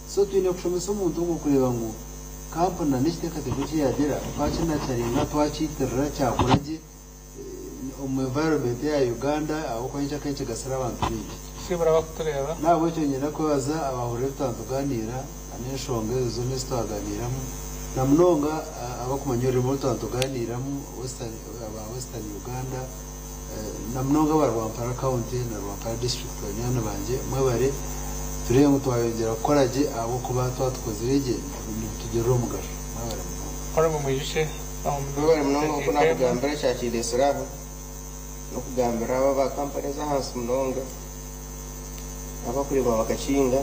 So twine kushomesa omuntu ogwo kureeba ngu kampuni na n'ekiteekateeko eki yaagira twakinacharinga, twakiitirira kyakura gye omu environment eya Uganda ahabw'okuba nikyo akenshi kigasira abantu baingi. Siibura abakutureeba. N'ahabw'ekyo niinyenda kwebaza abahurira ebi twatugaaniira n'enshonga ezo zoona ezi twagaaniiramu na munonga abakumanya orurimi oru twatugaaniiramu Western aba Western Uganda na munonga aba Rwampara County na Rwampara District banywani bangye mwebare turebe ngu twayongyera kukora gye ahabw'okuba twatukozire gye nibitugirira omugasho. Mwebare munonga. Honourable Mwijukye omu Mwebare munonga nk'oku dakiika emwe. nakugambira ekyakireesire aha n'okugambira abo aba kampani ez'ahansi munonga abakureebwa bakakinga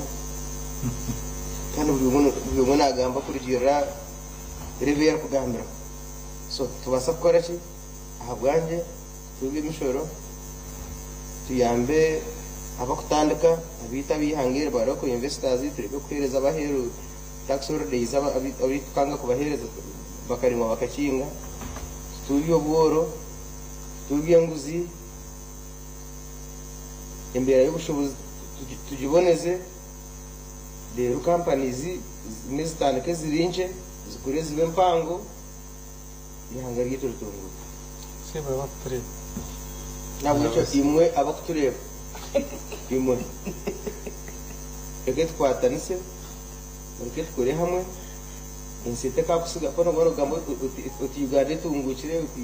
kandi buri omwe nagamba kurugiirira level ei arikugambiraho. So nitubaasa kukora ki? Ahabwangye tutuubye emishoro tuyambe abakutandika abaitu ab'eihanga eri ba local investors tureke kuheereza ab'aheeru tax holidays abu tukanga kubaheereza bakaremwa bakakinga, tutuubye obworo, tutuubye enguzi, embeera y'obushuubuzi tugiboneze reero companies zimwe zitandike ziri nkye zikure zibe mpango eihanga ryaitu ritunguuke. Okusiibura abakutureeba. Nahabwekyo imwe abakutureeba, imwe mureke tukwatanise, mureke tukore hamwe, ensi etakakusiga. Ku orikuba nogamba oti Uganda etunguukire, oti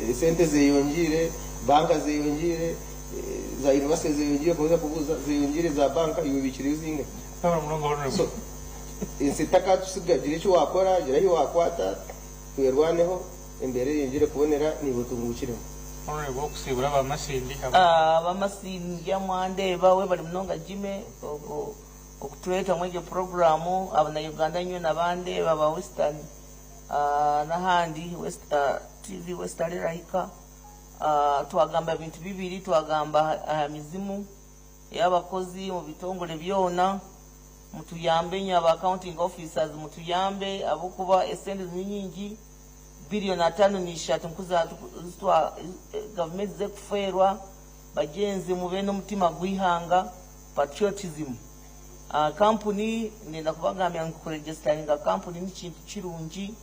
esente zeyongyeire, banka zeyongyeire, za university zeyongyeire, okomeza kubuuza zeyongyeire za banka, iwe obiikireyo zingahi? So ensi etakatusiga, gira eki wakora, gira ahi wakwata, twerwaneho. Embeera eyongyere kubonera naiwe otunguukiremu. Honourable Okusiibura aba Masindi aba. Aba Masindi mwandeeba webare munonga Jimmy okutureeta mwegyo program abana Uganda nywena abandeeba aba Western nahandi TV Western erahika twagamba ebintu bibiri twagamba aha mizimu eyabakozi mubitongore byona mutuyambe inywe aba accounting officers mutuyambe ahabwokuba esente ninyingi billion 53 nkuza gavumenti zekufeerwa bagyenzi mube n'omutima gw'eihanga patriotism. Kampuni ndenda kubagambira ngu kuregestaringa kampuni nikintu kirungi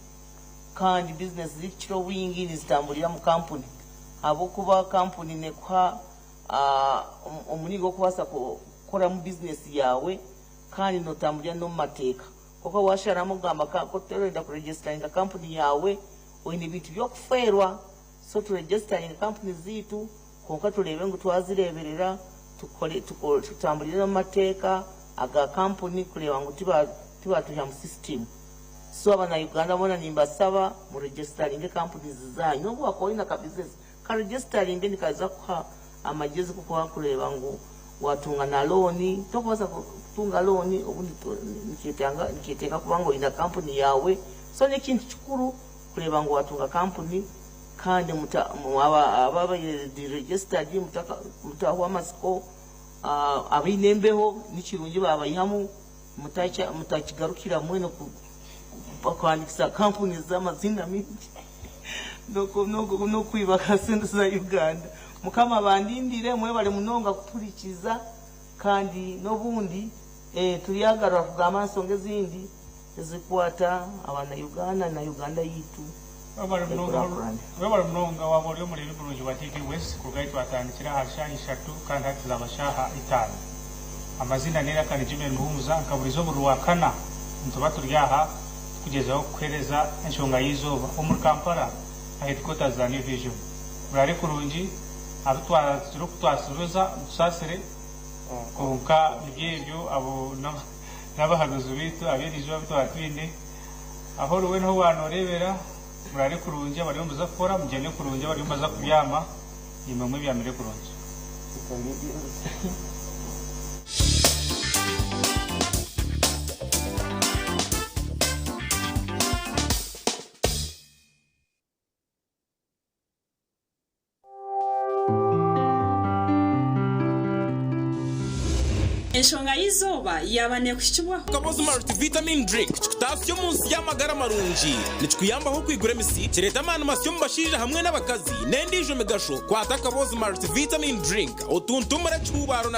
kandi bizinesi zirikukira obwingi nizitamburira omu kampuni ahabw'okuba kampuni nekuha omuringo gw'okubaasa kukoramu bizinesi yaawe kandi notamburira n'omu mateeka. Kwonka washaramu kugamba ku otarenda kuregestaringa kampuni yaawe oine ebintu by'okufeerwa. So turegestaringe kampuni zaitu kwonka tureebe ngu twazireeberera tutamburire n'omu mateeka aga kampuni kureeba ngu tibatwiha mu system. So abana Uganda boona nimbasaba muregestaringe kampuni zaanyu n'obu wakuba oine aka bizinesi karegestaringe nikaza kuha amagyezi g'okuba kureeba ngu watunga na looni. Tokubaasa kutunga looni obundi nikyetenga kuba ngu oine kampuni yaawe. So n'ekintu kikuru kureeba ngu watunga kampuni kandi ababaire deregistered mutahwa amatsiko, abaine embeho nikirungi baabaihamu mutakigarukira mbwenu kuhandiikisa kampuni z'amaziina maingi n'okwiba sente za Uganda. Mukama abandindire mwebare munonga kutuhurikiza kandi n'obundi turyagarura kugamba aha nshonga ezindi ezikukwata abana Uganda na Uganda yaitu ekurakurane. Webare munonga waba ori omureebi murungi wa TV West kuruga ahi twatandikira aha shaaha ishatu kandi hati zaaba shaaha itaano. Amaziina n'eiraka ni Jimmy Muhumuza nka buriizooba buri Rwakana nituba turi aha tukugyezaho kukuheereza enshonga y'eizooba omuri Kampala aha headquarters za New Vision. Muraare kurungi abu twazire oku twasuubiza mutusaasire kwonka nibyo ebyo abo n'abahanuzi baitu ab'eriizooba abu twaba twine. Ahu ori weena ahu waanoreebera, muraare kurungi, abariyo nibaza kukora mugyende kurungi, abariyo nibaza kubyama naimwe mwebyamire kurungi. Enshonga y'eizooba yaaba neekuhikibwaho. Kabozi Multivitamin Drink kikutaasya omu nsi y'amagara marungi. Nikikuyambaho kwigura emisi, kireeta amaani masya omu bashaija hamwe n'abakazi, n'endiijo migasho. Kwata Kabozi Multivitamin Drink otuntumure ekihuubaaro na.